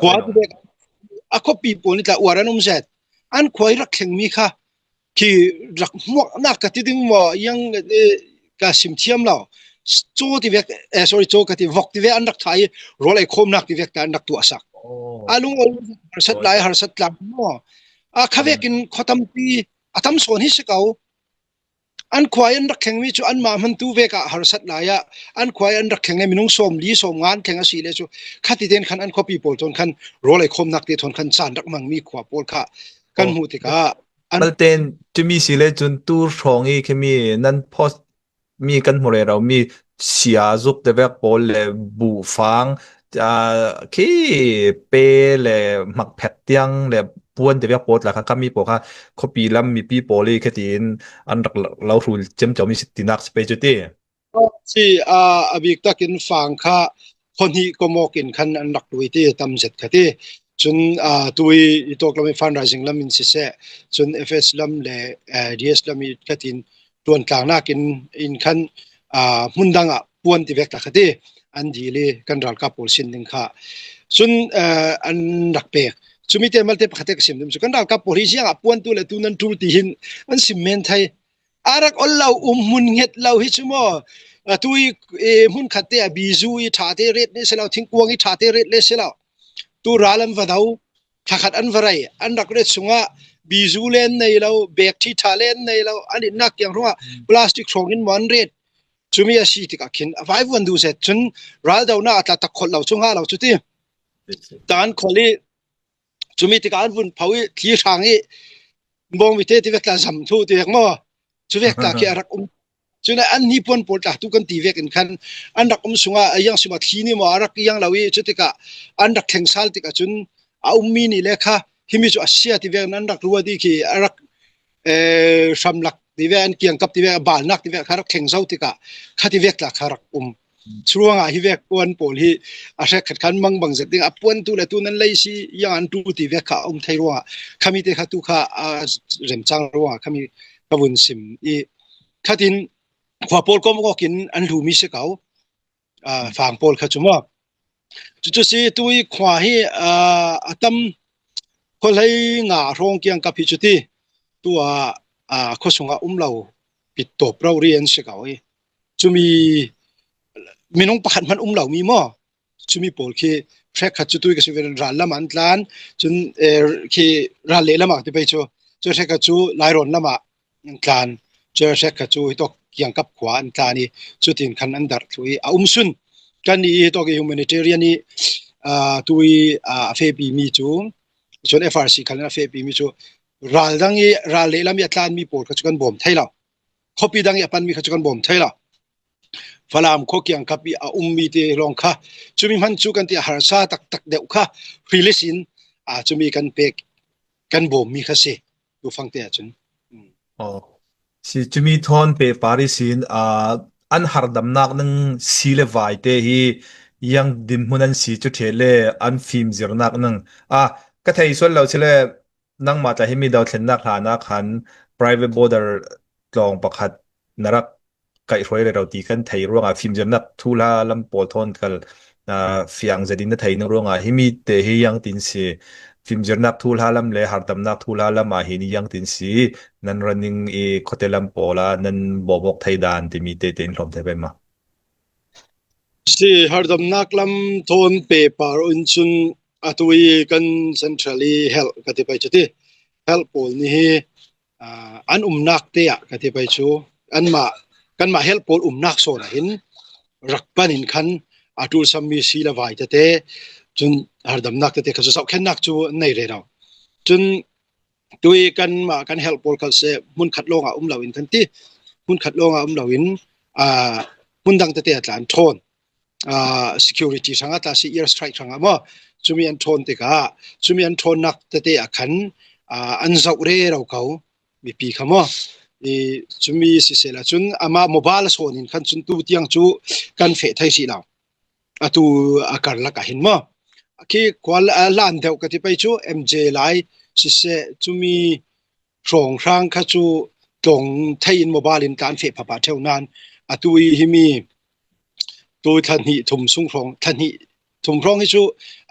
khua ti vek a khuapi pawl nih tla uar an um zet. An khua i rak thlengmi kha khi rak hmuaknak ka ti ding maw, yang, eh, ka sim thiam lo. Caw ti vek, eh, sorry, caw ka ti, vok ti vek an rak thah i, rawl ei khawmnak ti vek tla an rak tuahsak. A lung a harsat lai, harsat tla maw. A kha vekin khuatampi a tam sawn hi si ko. An khua i an rak thlengmi cu anmah hmantu vek ah harsat lai ah an khua i an rak thleng le minung sawmli sawmnga an thleng a si le cu kha ti tein khan an khuapi pawl thawn khan rawl ei khawmnak te thawn khan caan rak hmangmi khua pawl kha kan hmuh tikah an Malten timi si le cun tu hrawng i khimi nan post mi kan hmu rero mi sia zuk te vek pawl le buhfang, aa, khi pe le hmakphet tiang le puan te vek pawl tla kha khami pawl kha khuapi lam mipi pawl i khatin an rak lo hrul ciamco mi si tinak si pei cu ti. Si, aa, a bik takin fang kha khuahnih kawmawk in khan an rak lui ti tam zet kha ti. Cun, aa, tui i tawk lam i fundraising lam in siseh, cun F S lam le, eh, D S lam i khatin ṭuantlangnak in, in khan, aa, hmun dang ah puan ti vek tla kha ti an dil i kan ralkap pawl sin ding kha cun, eh, an rak pek. Cumi te malte pakhat te ka sim dum cu kan ralkap pawl hi ziangah puan tu le tu nan ṭul ti hin an sim men thei. A rak ol lo um hmun hnget lo hi cu maw? A tu i, eh, hmun khat te ah bizu i ṭha te ret le si lo, thingkuang i ṭha te ret le si lo. Tu ral an va do, thlakhat an va rei, an rak ret sungah bizu le an nei lo, bek ṭhi ṭha le an nei lo, an itnak kiang ruangah plastic hrawng in maw an ret. Cumi a si tikah khin a vaivuan duh zet cun raldohnak a tla tak kholh lo cu ngah lo cu ti. Tan kholh i cumi tikah an vun pho i thli hrang i bawngmite ti vek tla zam thu ti vek maw? Cu vek tla khi a rak um. Cun an hnipuan pawl tla tu kan ti vekin khan an rak um sungah a yang sima thli ni maw a rak yang lo i cu tikah an rak thleng sal tikah cun a ummi nih le kha himi cu a sia ti vekin an rak ruat i khi a rak, eh, hramlak ti ve, an kiangkap ti ve, a balnak ti ve kha rak thleng zo tikah kha ti vek tla kha rak um. Curuangah hi vek puan pawl hi a hrekkhat khan mangbang zet ding a puan tu le tu nan lei si yang an tu ti vek kha a um thei ruangah khami te kha tu kha a remcang ruangah khami ka vun sim i Khatin khua pawl kawm awkin an hlu mi si ko, a, fang pawl kha chu maw. Cucu si tui khua hi, a, a tam khualhei nga hrawng kiang kap hi cuti tua, a, khua sungah um lo pittawp rori an si ko hi. Cumi minung pakhat hman um lo mi maw. Cumi pawl khi hrekkhat cu tui ka si ven ral lamah an tlan, cun, eh, khi ral leh lamah ti pei cu, cun hrekkhat cu lairawn lamah an tlan, cun hrekkhat cu hitawk kiangkap khua an tlan i, cutin khan an darh thluh i, a um sun kan i hitawk i humanitarian i, ah, tui, ah, a fehpi mi cu, cun F R C khal in a fehpi mi cu ral dang i, ral leh lam i a tlan mi pawl kha cu kan bawm thei lo. Khuapi dang i a pan mi kha cu kan bawm thei lo. Falam khua kiangkap i a um mi te lawng kha, cumi hman cu kan ti a harsa taktak deuh kha release in, a, cumi kan pek, kan bawm mi kha si. Tu fangte ah cun. Oh. Si cumi thawn pehpar ihsin, a, an hardamnak nang si le vai te hi yang dinhmun an si cu ṭheh le an fimzirnak nang. A, ka thei sual lo si le nangmah tla himi dothlennak hlanah khan private border tlawng pakhat na rak kaihhruai rero ti kan thei ruangah fimzirnak thuhla lam pawl thawn kal, aa, fiang zetin na thei ning ruangah himi te hi yang tin si, fimzirnak thuhla lam le hardamnak thuhla lam ah hin yang tin si, nan running i khuate lam pawl ah nan bawmawk thei dan timi te te in hlawm thei pei maw? Si hardamnak lam thawn pehpar in cun a tui kan central i helh ka ti pei cu ti. Helh pawl nih hi, aa, an umnak te ah ka ti pei cu anmah, kanmah helh pawl umnak sawn ah hin rak pan in khan a ṭulsam mi si le vai tete, cun hardamnak tete kha cu zohkhennak cu an nei rero. Cun tui kanmah kan helh pawl khal seh hmunkhat lawngah um lo in kan ti. Hmunkhat lawngah um lo in, aa, hmun dang tete ah tla an ṭhawn. Aa, security hrangah tla si, air strike hrangah maw. Cumi an ṭhawn tikah, cumi an ṭhawnnak tete ah khan, aa, an zoh rero ko mipi kha maw. I, cumi sisehla cun amah mobile sawn in khan cun tu tiang cu kan feh thei si lo. Atu a karlak ah hin maw. Khi khual a lan deuh ka ti pei cu M J lai siseh, cumi hrawnghrang kha cu tlawng thei in mobile in tla an feh phapah ṭheu nan, atu i himi tu thla hnih thum sung hrawng, thla hnih thum hrawng hi cu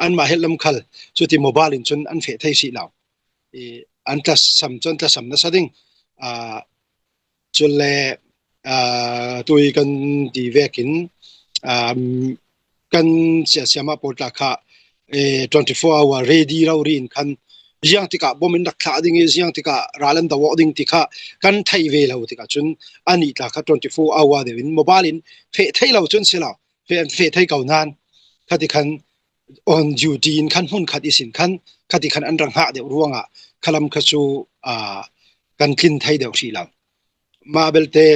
anmah helh lam khal cuti mobile in cun an feh thei si lo. I, an tlasam cu an tlasam nasa ding. Aa, cule, aa, tui kan ti vekin, aa, kan siasiama pawl tla kha, eh, twenty four hour ready rori in khan ziang tikah bom in rak thlah ding i, ziang tikah ral an do awk ding ti kha kan thei ve lo tikah cun anih tla kha twenty four hour deuh in mobile in feh thei lo cun si lo, feh, feh thei ko nan khati khan on duty in khan hmun khat ihsin khan khati khan an rak hngah deuh ruangah khalam kha cu, aa, kan tlin thei deuh hrih lo. Mah belte,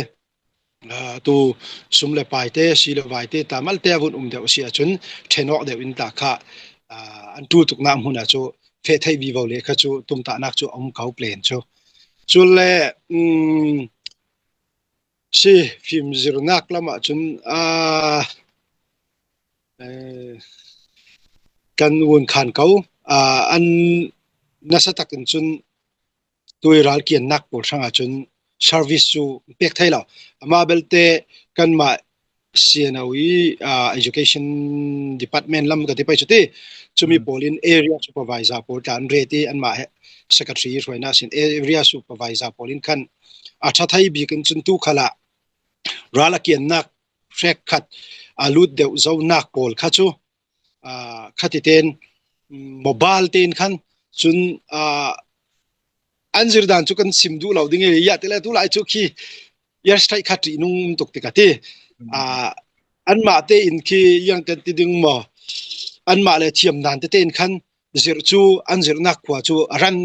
aa, tu sum le pai te, si le vai te, tla malte a vun um deuh a si ahcun ṭhen awk deuh in tla kha, aa, an ṭul tuknak hmun ah cu feh thei vivo le kha cu tumtahnak cu a um ko plan cu. Cule, um, si fimzirnak lam ah cun, aa, eh, kan vun khan ko, aa, an nasa tak in cun tui ral kiannak pawl hrangah cun service cu pek thei lo. Amah belte kanmah C N O i, aa, education department lam ka ti pei cu ti. Cumi pawl in area supervisor pawl tla an ret i anmah he secretary hruainak sin area supervisor pawl in khan a ṭha thei bik in cun tu khalah ral a kiannak hrekkhat a lut deuh zonak pawl kha cu, aa, khati tein, mm, mobile tein khan cun, aa, an zirdan cu kan sim duh lo ding i, ya ti le tu lai cu khi air strike kha ṭihnung tuk ti ka ti. Aa, anmah tein khi yang kan ti ding maw? Anmah le thiamdan te tein khan zirh cu an zirhnak khua cu a ran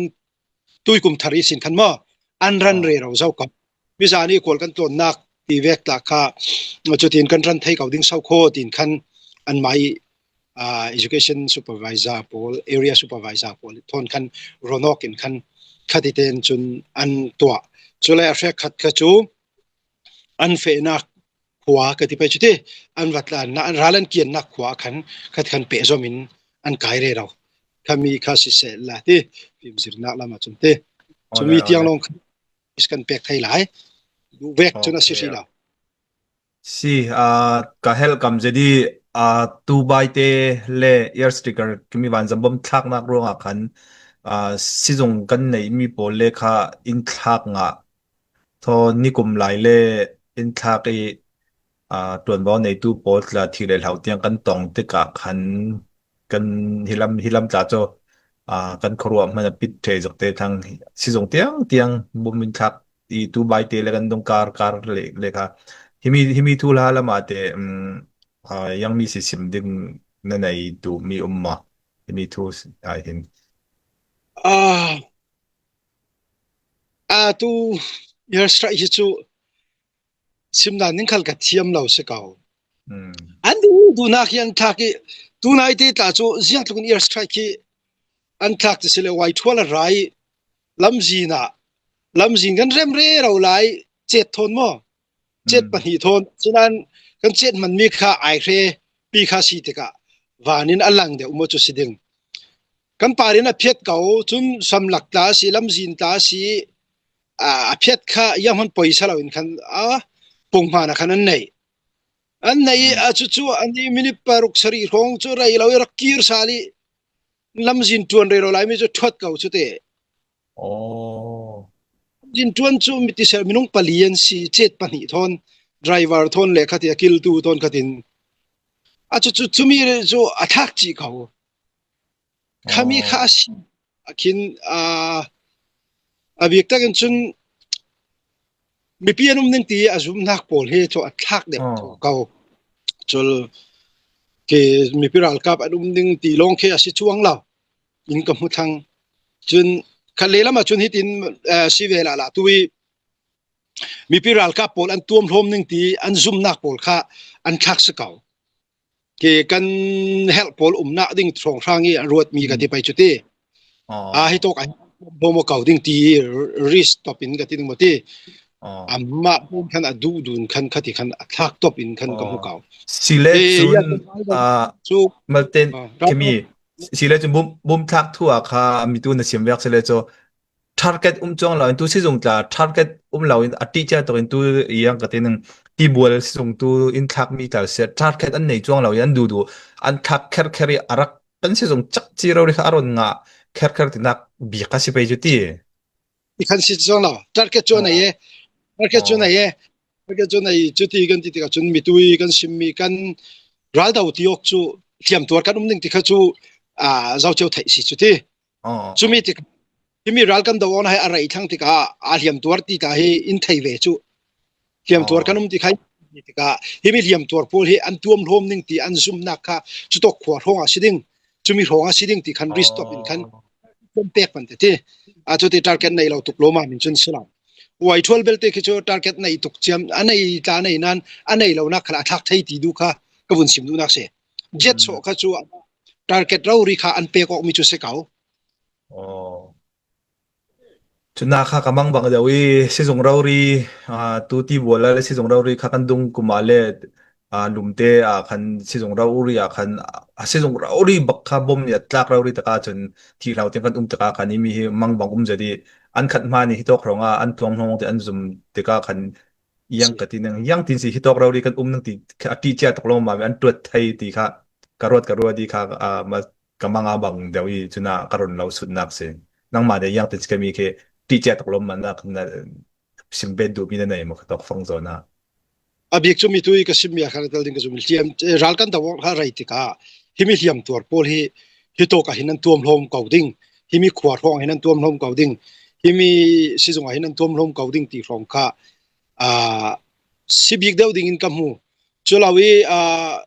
tuikum thar ihsin khan maw an ran rero zo ko. Mizan i khual kan tlawnnak ti vek tla kha cutin kan ran thei ko ding so khaw tin khan anmah i, aa, education supervisor pawl, area supervisor pawl thawn khan rawn awk in khan khati tein cun an tuah. Cule a hrekkhat kha cu an fehnak khua ka ti pei cu ti, an va tlannak, an ral an kiannak khua khan khat khan pehzom in an kai rero. Khami kha siseh la ti, fimzirnak lam ah cun ti. Cumi tiang lawng khan kan pek thei lai. duh vek cun a si hrih lo. Si, aa, ka helh kam zia di, aa, tubaite le airstrike kimi vanzam bom thlaknak ruangah khan, aa, sizung kan neihmi pawl le kha in thlak ngah. Thaw nikum lai le in thlak i, aa, ṭuanvo neitu pawl tla thih le hlau tiang kan tong tikah khan kan hilam, hilam tla cu, aa, kan khuaruah hman a pit ṭheh zokte thlang sizung tiang tiang bom in thlak i tubaite le kan dong kar kar le, le kha. Himi, himi thu hla lamah te, um, aa, ziangmi si sim ding na nei duhmi um maw? Himi thu ai hin. Aa, aa, tu airstrike hi cu sim dan ning khal ka thiam lo si ko. An duh duhnak hi an thlak i, tunaite tla cu ziangtluk in airstrike hi an thlak ti si le, uai thual a ra i lamzin ah, lamzin kan rem rero lai, cet thawn maw? Cet pahnih thawn. Cunan kan cet hmanmi kha ai hre pi kha si tikah van in a lang deuh maw cu si ding. Kan par in a phiat ko, cun samlak tla a si, lamzin tla a si, aa, a phiat kha zianghman poisa lo in khan a pung hman a khan an neih. An neih i a cucu an i minute paruk sarih hrawng cu rei lo i rak kir sal i lamzin ṭuan rero laimi cu ṭhuat ko cu te. Aw. Lamzin ṭuan cu mi ti ser minung pali an si, cet pahnih thawn, driver thawn le khatin a kiltu thawn khatin. A cucu cumi cu a thlak cih ko. Khami kha a si a khin, aa, a bik takin cun mipi an um ning ti a zumnak pawl hi cu a thlak deuh ko. Cul ke mipi ralkap an um ning ti lawng khi a si cuang lo in ka hmu thlang. Cun khat lehlam ah cun hitin, aa, si ve lala tu i mipi ralkap pawl an tuamhlawm ning ti an zumnak pawl kha an thlak si ko. Ke kan helh pawl umnak ding hrawnghrang i a ruatmi ka ti pei cu ti. Aa, hi tawk ah hin bawm a ko ding ti risk top in ka ti ding maw ti. Amah bawm khan a duh dun khan khati khan a thlak top in khan ka hmu ko. Si le cun, aa, cu, malte, aa, khimi, si le cun bawm, bawm thlak thu ah kha mi tu na sim vek si le cu target um cuang lo in tu sizung tla target um lo in a ṭih cia tuk in tu i ang ka ti ning tibual sizung tu in thlak mi tal sia target an nei cuang lo in an duhduh an thlak kherkher i a rak kan sizung cak ci rori kha a ron ngah kherkher tinak bik a si pei cu ti. I khan si cuang lo. Target cu a nei e. Target cu a nei e. Target cu a nei, cuti kan ti tikah cun mitui kan simmi kan ral do ti awk cu hliamtuar kan um ning ti kha cu, aa, zocio theih si cu ti. Cumi tikah himi ral kan do awkna hi a rei thlang tikah a hliamtuar ti ta hi in thei ve cu. Hliamtuar kan um ti kha in thei tikah himi hliamtuar pawl hi an tuamhlawm ning ti an zumnak kha cutawk khua hrawng a si ding, cumi hrawng a si ding ti khan risk top in khan kan pek pan te ti. A cuti target nei lo tuk lo ma min cun si lo. Uai thual belte khi cu target nei tuk ciam a nei tla nei nan a nei lonak khal a thlak thei ti duh kha ka vun sim duhnak si. Jet sawh kha cu target rori kha an pek awk mi cu si ko. Aw. Cuna kha ka mang bang deuh i, sizung rori, aa, tu ti bual le sizung rori kha kan dung kum ah le, aa, lumte ah khan sizung rori ah khan, aa, sizung rori bak kha bom nih a tlak rori taka cun thihlau tiang kan um taka khan i mi hi mang bang um zet i, an khat hma nih hitawk hrawng ah an tuamhlawm te an zum tikah khan iang ka ti ning, iang tin si hitawk rori kan um ning ti a ṭih cia tuk lo ma an ṭuat thei ti kha ka ruat, ka ruat i kha, aa, ma ka manga bang deuh i cuna ka run lo sutnak si. Nangmah nih iang tin si kami khi ṭih cia tuk lo ma na, na sim bet duhmi na nei maw ka tawk fang zawn ah. A bik cu mitui ka simmi a kha tel ding ka zum hliam, eh, ral kan do awk kha rei tikah himi hliamtuar pawl hi hitawk ah hin an tuamhlawm ko ding, himi khua hrawng ah hin an tuamhlawm ko ding, himi sizung ah hin an tuamhlawm ko ding ti hrawng kha, aa, si bik deuh ding in ka hmu. Cu lo i, aa,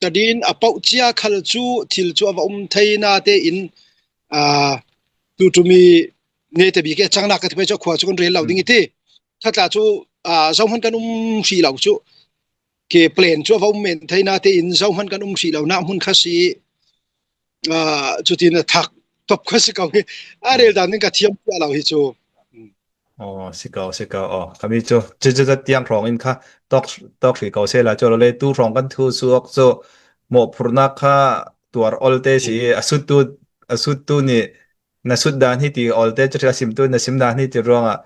tadin a pauh cia khal cu thil cu a va um thei na tein, aa, tu ṭumi nete bik i a cangnak ka ti pei cu a khua cu kan rel lo ding i ti. Khatla cu, aa, zohman kan um hrih lo cu ke plan cu a va um men thei na tein zohman kan um hrih lo na hmun kha si, aa, cutin a thak top kha si ko hi a rel dan in ka thiam cia lo hi cu. Aw, si ko, si ko. Aw, kami cu, cu, cu, cu tiang hrawng in kha tawk, tawk hrih ko sehla cu lo le tu hrawng kan thu suak cu mawhphurhnak kha tuar olte si i a suttu, a suttu nih na sut dan hi ti olte cu hril a simtu na sim dan hi ti ruangah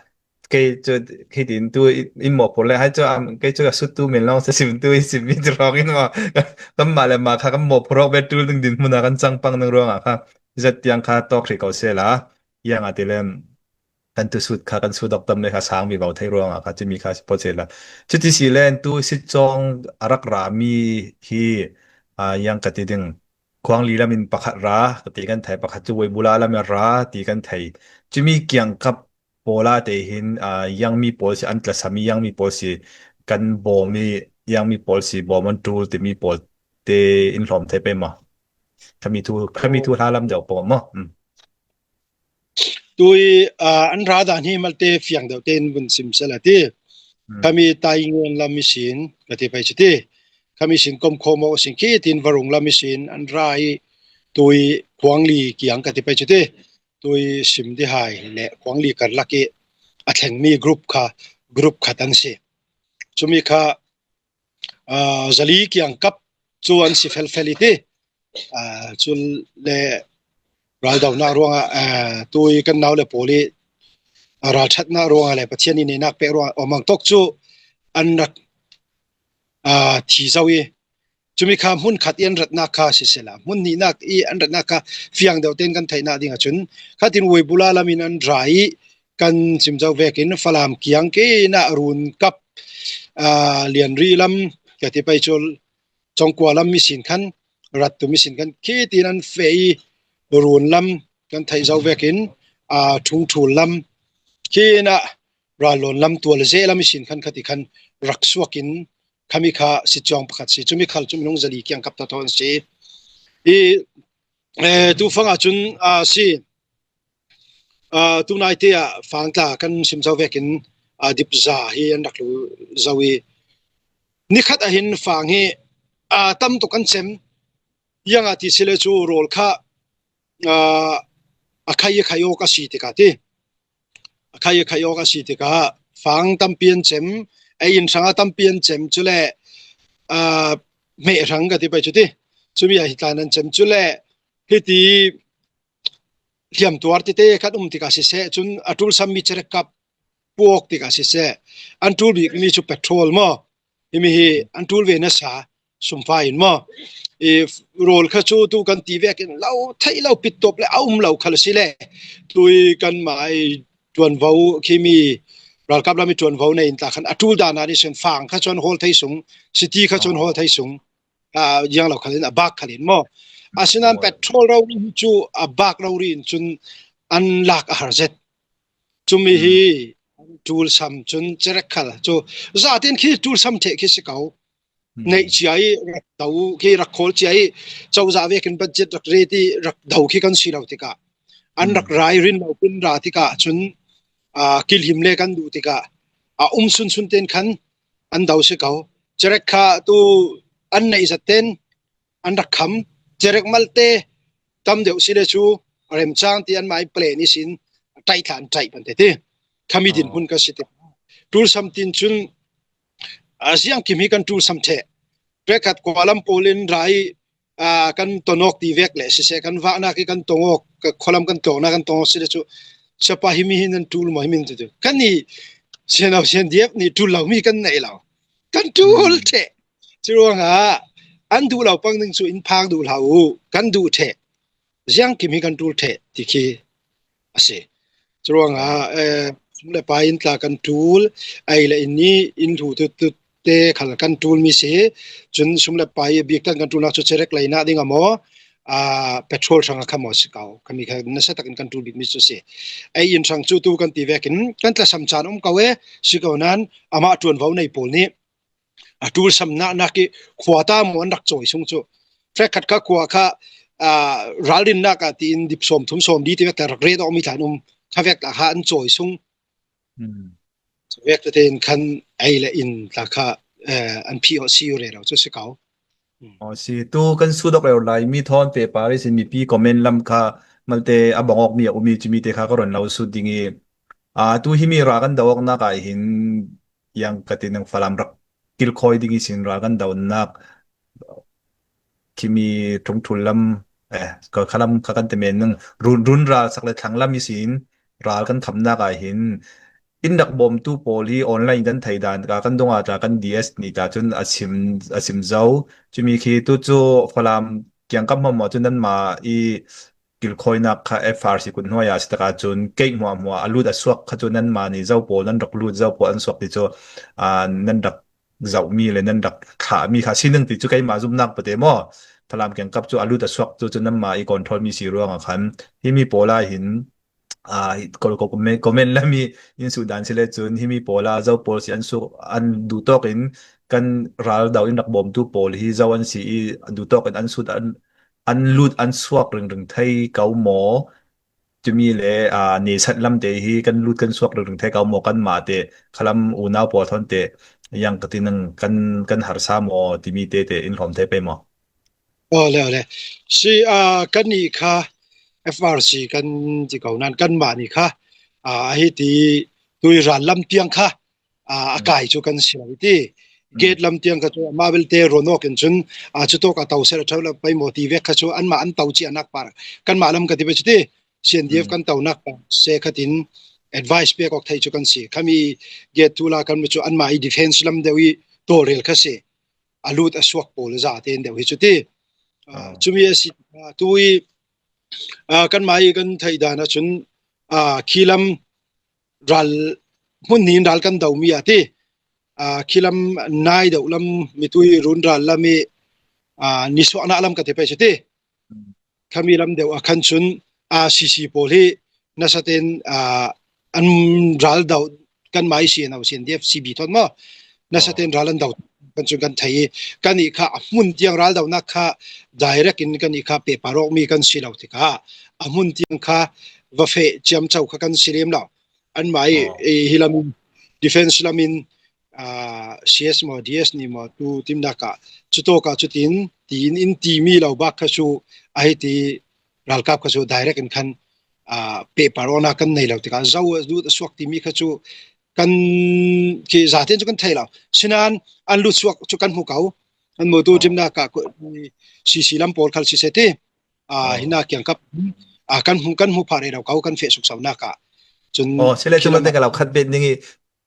Kei cu, kei tin tu in mawhphurh le hai cu, kei cu a suttu men lawng sa sim tu i sim mi cu hrawng in maw? Kan mah le mah kha kan mawhphurh awk ve tul ding dinhmun ah kan cang pang ning ruangah kha zat tiang kha tawk hrih ko sehla, iang a ti le kan tu sut kha kan sut awk tam le kha sang vivo thei ruangah kha cumi kha si pawh sehla. Cuti si le tu sitcawng a rak ra mi hi, aa, iang ka ti ding, Khuangli lam in pakhat ra ka ti kan thei, pakhat cu Weibula lam in ra ti kan thei. Cumi kiangkap pawl ah te hin, aa, iangmi pawl si an tlasam i, iangmi pawl si kan bawm i, iangmi pawl si bawm an ṭul timi pawl te in hlawm thei pei maw? Khami thu, khami thu hla lam deuh pawh maw? Um. Tui, aa, an ra dan hi malte fiang deuh tein vun sim sal a ti. Hmm. Khami Taingen lam ihsin ka ti pei cu ti. Khami sin komkhawm awk sin khi tin Varung lam ihsin an ra i tui Khuangli kiang ka ti pei cu ti. Tui sim dihai le Khuangli karlak i a thlengmi group kha, group khat an si. Cumi kha, aa, zali kiangkap cu an si felfel i ti. Aa, cu le raldonak ruangah, aa, tui kan nau le pawl i, aa, ralṭhatnak ruangah le Pathian i neinak pek ruangah awmang tawk cu an rak, aa, thi zo i, cumi kha hmun khat i an ratnak kha sisehla, hmun hnihnak i an ratnak kha fiang deuh tein kan theihnak ding ahcun, khatin Weibula lam in an ra i kan cim zo vekin Falam kiang ke in ah run kap, aa, Lianri lam ka ti pei cu Congkua lam ihsin khan, rat tum ihsin khan, khi tin an feh i run lam kan theih zo vekin, aa, Ṭhungṭhul lam, khi in ah Rallon lam tual zeh lam ihsin khan khati khan rak suak in khami kha sitcawng pakhat si. Cumi khal cu minung zali kiangkap tathawn si. I, eh, tu fang ahcun, aa, si. Aa, tunaite ah fang tla kan sim zo vekin, aa, dipza hi an rak lu zo i, nikhat ah hin fang hi, aa, tam tuk kan cem. Iang a ti si le cu rawl kha, aa, a khai a khai awk a si tikah ti. A khai a khai awk a si tikah fang tampi an cem, ei in hrang a tampi an cem, cule, aa, hmeh hrang ka ti pei cu ti. Cumi ah hi tla nan cem, cule hiti hliamtuar tete kan um tikah siseh, cun a ṭulsammi cerekkap puak tikah siseh, an ṭul bikmi cu petrol maw? Himi hi an ṭul ve nasa sumfa in maw? I rawl kha cu tu kan ti vekin lo theih lo, pittop le a um lo khal si le, tui kanmah i ṭuanvo, khimi ralkap lam i ṭuanvo nei in tla khan a ṭul dan ah ihsin fang kha cu an hawl thei sung, city kha cu an hawl thei sung, aa, ziang lo khal in a bak khal in maw? Asinain petrol rori cu a bak rori in cun an lak a har zet. Cumi hi ṭulsam cun cerek khal cu zaten khi ṭulsam ṭheh khi si ko. Neih cia i rak do khi rak khawl cia i cozah vekin budget rak ret i rak do khi kan si lo tikah, an rak ra i rin lo pin ra tikah cun, aa, kilhim le kan duh tikah a um sunsun ten khan an do si ko. Cerek kha tu an neih zat ten an rak kham. Cerek malte tam deuh si le cu remcang ti anmah i plan ihsin ṭaih thla an ṭaih pan te ti. Khami dinhmun ka si te. Ṭulsam tin cun, aa, ziangkim hi kan ṭulsam ṭheh. Ṭekhat kua lam pawl in ra i, aa, kan tonawk ti vek le siseh, kan vahnak i kan tongawk, ka khualam kan tongnak kan tongawk si le cu, siapa himi hi nan ṭul maw, himi nan ṭul. Kan i sianau siandiap nih ṭul lo mi kan neih lo. Kan ṭul ṭheh. Curuangah an duh lo pang ding cu in phak duh hlah u, kan duh ṭheh. Ziangkim hi kan ṭul ṭheh ti khi a si. Curuangah, eh, sum le pai in tla kan ṭul, ei le in nih in hlu tutut te khal kan ṭulmi si. Cun sum le pai bik tak kan ṭulnak cu cerek leinak ding a maw, aa, petrol hrang a kha maw si ko. Khami kha nasa takin kan ṭul bikmi cu si. Ei in hrang cu tu kan ti vekin kan tlasam caan um ko e, si ko nain amah ṭuanvo nei pawl nih a ṭulsamnak nak i khua ta maw an rak cawi sung cu. Ṭekhat kha khua kha, aa, ralrinnak ah tiin dip sawm thum sawm li ti vek tla rak ret awk mi tla an um. Kha vek tla kha an cawi sung. Vek tete in khan ei le in tla kha, eh, an phih awk si u rero cu si ko. Aw, si. Tu kan sut awk rero lai mi thawn pehpar ihsin mipi comment lam kha malte a bang awk mi a um i cumi te kha ka ron lo sut ding i, aa, tu himi ral kan do awknak ah hin iang ka ti nang Falam rak kilkhawi ding ihsin ral kan donak khimi Ṭhungṭhul lam, eh, ka khalam kha kan ti men nang run, run ral sak le thlang lam ihsin ral kan khamnak ah hin in rak bawmtu pawl hi online kan thei dan ka kan dong a ta kan D S ni ta cun a sim a sim zo. Cumi khi tu cu Falam kiangkap hmahmah cu nanmah i kilkhawinak kha F R C kut hnuai ah si taka cun keih hmuahhmuah a lut a suak kha cu nanmah ni zo pawl nan rak lut zo pawl an suak ti cu aa, nan rak zohmi le nan rak thlahmi kha sining ti cu keimah zumnak pate maw? Falam kiangkap cu a lut a suak cu cu nanmah i control mi si ruangah khan himi pawl ah hin aa, comment, comment lam i in sut dan si le cun himi pawl ah zo pawl si an suk an duhtawk in kan ral do in rak bawmtu pawl hi zo an si i duhtawk in an sut an an lut an suak ringring thei ko maw? Cumi le aa, neset lam te hi kan lut kan suak ringring thei ko maw? Kanmah te khalam unau pawl thawn te yang ka ti nang kan kan harsa maw timi te te in hlawm thei pei maw? Aw le, aw le. Si aa, kan nih kha F R C kan ti ko nan kanmah nih kha aa, a hi ti tui ral lam tiang kha aa, a kai cu kan si lo i ti. Gate lam tiang kha cu amah belte ronawk in cun aa, cu tawk a to ser a ṭheu lo pei maw ti vek kha cu anmah an to ciahnak par kanmah lam ka ti pei cu ti. C N D F kan tonak par se khatin advice pek awk thei cu kan si. Khami gate tu la kan cu anmah i defense lam deuh i tawlrel kha si. A lut a suak pawl zate in deuh hi cu ti. Aa, cumi a si aa, tu i aa, kanmah i kan theih dan ahcun aa, khi lam ral hmun hnih in ral kan domi ah ti aa, khi lam nai deuh lam mitui run ral lam i aa, nisuahnak lam ka ti pei cu ti. Khami lam deuh a khan cun aa, C C pawl hi nasa tein aa, an ral do kanmah i C N O, C N D F, C B thawn maw? Nasa tein ral an do kan cun kan thei i kan ih kha a hmun tiang ral donak kha direct in kan ih kha pehpar awkmi kan si lo tikah a hmun tiang kha va feh ciamco kha kan si lem lo. Anmah i i hi lam in defense lam in aa, C S maw, D S ni maw, tu timnak ah cutawk ah cutin tiin in timi lo bak kha cu a hi ti ralkap kha cu direct in khan aa, pehpar awknak kan nei lo tikah zo a lut a suak timi kha cu kan khi zaten cu kan thei lo. Sinan an lut suak cu kan hmu ko. An mutu timnak ah C C lam pawl khal si se ti aa, hina kiangkap aa, kan hmu kan hmu phah rero ko kan feh suksonak ah. Cun aw, si le cu khi lam malte ka lo khat bet ning i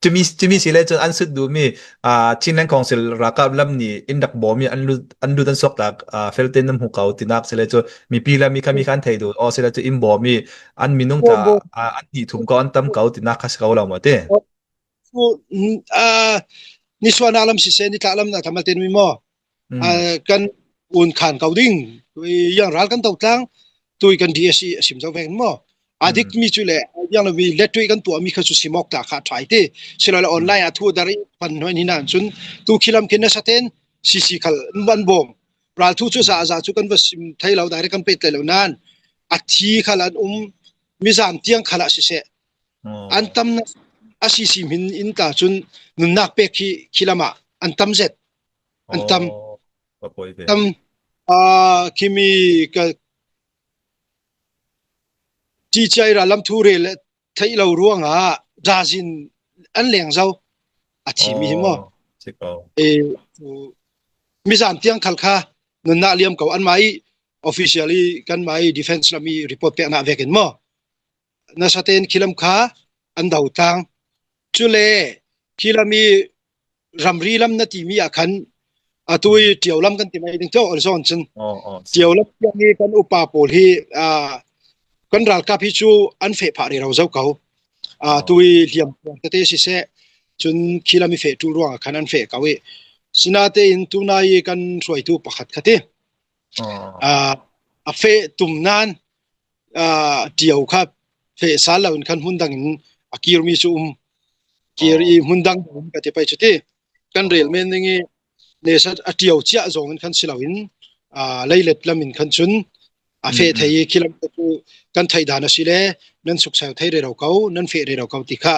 cumi, cumi si le cun an sut duhmi aa, Chinland Council ralkap lam nih in rak bawm i an lut, an lut an suak tak aa, felte nan hmu ko tinak si le cu mipi lam i khami khan thei duh aw si le cu in bawm i an minung ta aa, an nih thum ko an tam ko tinak kha si ko lo maw ti? Cu, mm, aa, nisuahnak lam siseh, nitlak lam nak tamal te nui maw? Aa, kan un khan ko ding. Tui yang ral kan to tlang, tui kan D S i a sim zo vek maw? A dik mi cu le yang lo mi le tui kan tuah mi kha cu simawk ta kha ṭhai ti. Si lo le online a thu dar i pan hnuai ni nan cun tu khi lam khi nasa ten C C khal an bawm. Ral thu cu za za cu kan va sim thei lo, direct kan pet thei lo nan a thi khal an um, mizan tiang khal ah siseh. An tam a C C hmin in ta cun nunnak pek khi khi lam ah an tam zet. An tam. Tam aa, khimi ka T C I ral lam thu rel theih lo ruangah dazin an leng zo a thimi hi maw? Mizan tiang khal kha nunnak liam ko anmah i officially kanmah i defense lam i report peknak vekin maw? Nasa tein khi lam kha an do tlang. Cule khi lam i ramri lam na timi ah khan a tui ṭio lam kan ti mai ding ṭio on zawn cun ṭio lam tiang i kan upa pawl hi aa, kan ralkap hi cu an feh phah rero zo ko. Aa, tui hliam tete siseh cun khi lam i feh ṭul ruangah khan an feh ko i sinatein tunai i kan hruaitu pakhat kha ti aa, a feh tum nan aa, ṭio kha feh sal lo in khan hmun dang in a kir mi cu um. Kir i hmun dang in ka ti pei cu ti kan rel men ning i nesa a ṭio ciah zong in khan si lo in aa, leilet lam in khan cun a feh thei i khi lam te cu kan theih dan a si le nan suksau thei rero ko, nan feh rero ko ti kha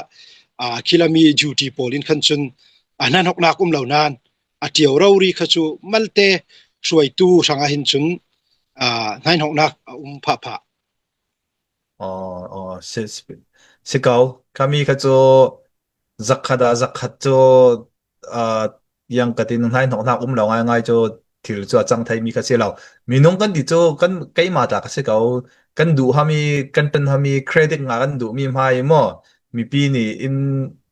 aa, khi lam i duty pawl in khan cun a hnahnoknak um lo nan a ṭio rori kha cu malte hruaitu hrangah hin cun aa, hnahnoknak a um phahphah. Aw, aw, si, si, si ko. Khami kha cu zakhat ah zakhat cu aa, yang ka tin hnahnoknak um lo ngaingai cu thil cu a cang theimi kha si lo. Minung kan ti cu kan keimah ta kha si ko. Kan duh hami, kan ṭan hami credit ngah kan duhmi hmai maw? mipi ni in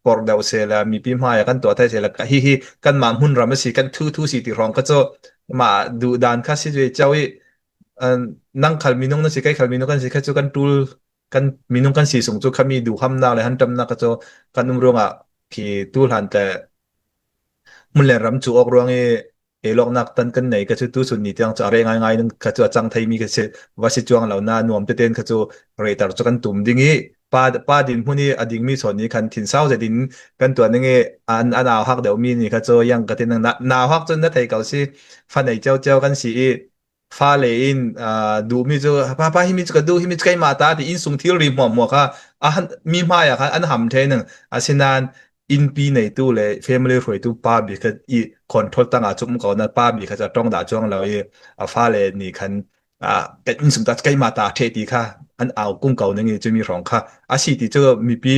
por deuh sela, mipi hmai a kan tuah thei sela, ka hi hi kanmah hmun ram a si, kan thu thu si ti hrawng kha chu mah duh dan kha si ve chau i, ah, nang khal minung na si, kei khal minung kan si kha chu kan tul, kan minung kan si sung chu khami duhhamnak le hantamnak kha chu kan um ruangah khi tu hlan te hmun le ram chu awk ruang i, ei lawknak tan kan nei kha chu tu sun ni tiang chu a reh ngaingai nung kha chu a cang thei mi kha si, va si chuang lo na nuam tete in kha chu rehtar chu kan tum ding i, pa, pa dinhmun i a ding mi sawn ni khan thinsau zet in kan tuah ning i, an, an auhak deuh mi ni kha chu yang ka ti nang na, nauhak chu na thei ko si, fa nei ciau ciau kan si i, fale in, ah, duh mi chu, pa, pa, hi mi chu ka duh, hi mi chu keimah ta ti in sung thil ri hmuahhmuah kha, a han, mi hmai a khan an ham thei nang, asinan, innpi neitu le family hruaitu pa bik kha i control tanga chu um ko na, pa bik kha chu a ṭawng dah chuang lo i, a fale ni khan, ah, kan innsung ta keimah ta ṭheh ti kha an au kung ko ning i, chumi hrawng kha a si ti chu mipi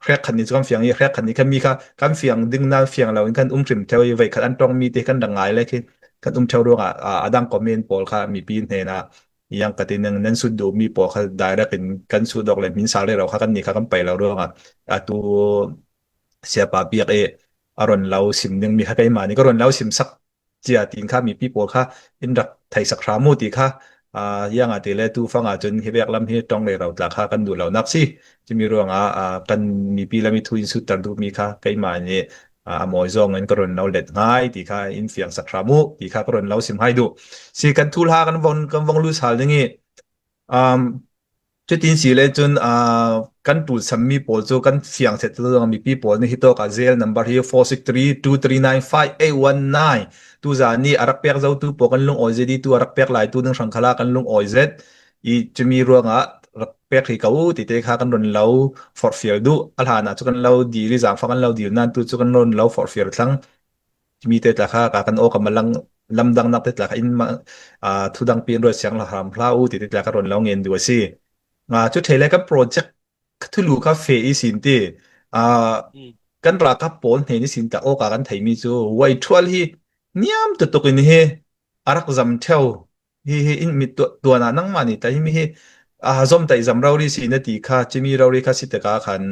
hrek khat ni chu kan fiang i, hrek khat ni kha mi kha kan fiang ding nan fiang lo in kan um hrim theu i, vei khat an ṭawng mi te kan rak ngai le khi kan um theu ruangah, ah, a dang comment pawl kha mipi hnenah yang ka ti ning, nan sut duh mi pawl kha direct in kan sut dawk le hmin sal rero kha kan ni kha kan pai lo ruangah, a tu siapa piak e, a ron lo sim ding mi kha keimah ni ka ron lo sim sak cia tin kha mipi pawl kha in rak thei sak hram u ti kha, ah, yang a ti le tu fanga chun hi vek lam hi ṭawng le ro tla kha kan duh lo nak si. Chumi ruangah, ah, kan mipi lam i thu in sut tar duh mi kha keimah ni, ah, a mawi zawng in ka ron lo let ngai ti kha in fiang sak hram u ti kha ka ron lo sim hai duh. Si kan thulha kan vong, kan vong lut sal ding i, um, chutin si le chun, ah, kan tul sam mi pawl chu kan fiang set tu zong mipi pawl ni hi tawk a, Zelle number hi four six three two three nine five eight one nine. Tu zan ni a rak pek zo tu pawl kan lung awi zet i, tu a rak pek lai tu ning hrang khala kan lung awi zet i, chumi ruangah rak pek hi ka u ti te kha kan ron lo forh fial duh. A hlan ah chu kan lo dil i, zangfah kan lo dil nan tu chu kan ron lo forh fial thlang. Chumi te tla kha ka kan awk a malang lamdangnak te tla kha in ma, ah, thudang pi in ruat siang lo hram hla u ti te tla kha ron lo ngen duh a si. Ah, chu thei le kan project ka thulu kha fe i sin ti, ah, kan ralkap pawl hnen i sin tla awk a kan thei mi chu Waithual hi niam tutuk in hi a rak zam theu hi, hi in mit tuah, tuan a nangmah ni ta hi mi hi, ah, zom ta i zam rori si na ti kha, chimi rori kha si te ka khan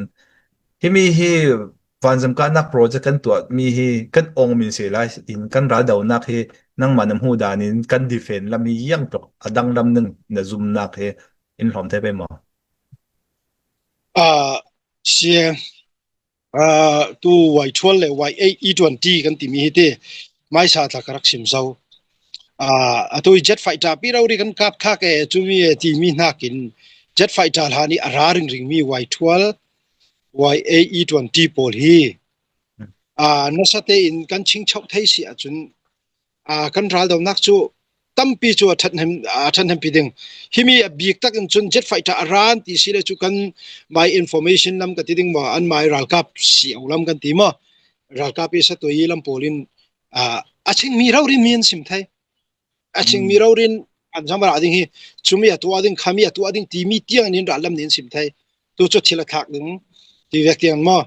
hi mi hi vanzam kahnak project kan tuah mi hi kan awng min si lai in kan ral donak hi nangmah na hmu dan in kan defend lam hi yang tuk a dang lam ning na zumnak hi in hlawm thei pei maw? Ah, si e. Ah, tu Waithual le Y eight E twenty kan ti mi hi ti. Maisa tla ka rak sim zo. Ah, a tu jet fighter pi rori kan kap khak e, chumi e ti mi hnakin jet fighter hla ni a ra ringring mi Waithual Y eight E twenty pawl hi. Ah, nasa te in kan ching chauh thei si a chun, ah, kan ral donak chu tampi chu a ṭhat hnem, a ṭhat hnem pi ding. Hi mi a bik tak in chun jet fighter a ran ti si le chu kan mai information lam ka ti ding maw, an mai ralkap si au lam kan ti maw. Ralkap i sa tu i lam pawl in, ah, a ching mi rori mi an sim thei. A ching mi rori in an zam ra ding hi, chumi a tuah ding, khami a tuah ding ti mi tiang in ral lam nin sim thei. Tu chu thil a thlak ding ti vek tiang maw.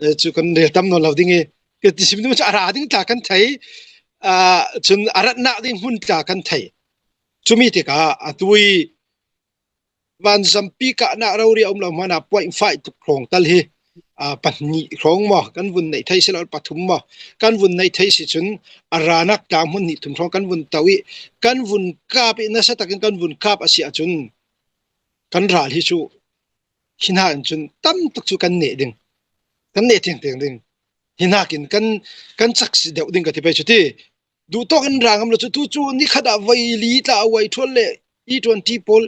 Eh, chu kan rel tam nawn lo ding i. Ka ti sim ding chu a ra ding tla kan thei. Ah, chun a ratnak ding hmun tla kan thei. Chumi tikah a tu i vanzampi kahnak rori a um lo hmana point five tuk hrawng tal hi, ah, pahnih hrawng maw, kan vun neih thei si lo pathum maw, kan vun neih thei si chun a ranak tlang hmun hnih thum hrawng kan vun to i, kan vun kap i, nasa takin kan vun kap a si a chun kan ral hi chu hi hna in chun tam tak chu kan neh ding, kan neh tiang tiang ding. Hi hnakin kan, kan cak si deuh ding ka ti pei chu ti. Duhtawk in ra ngam lo chu, tu chu ni khat ah voi li tla a Waithual le E twenty pawl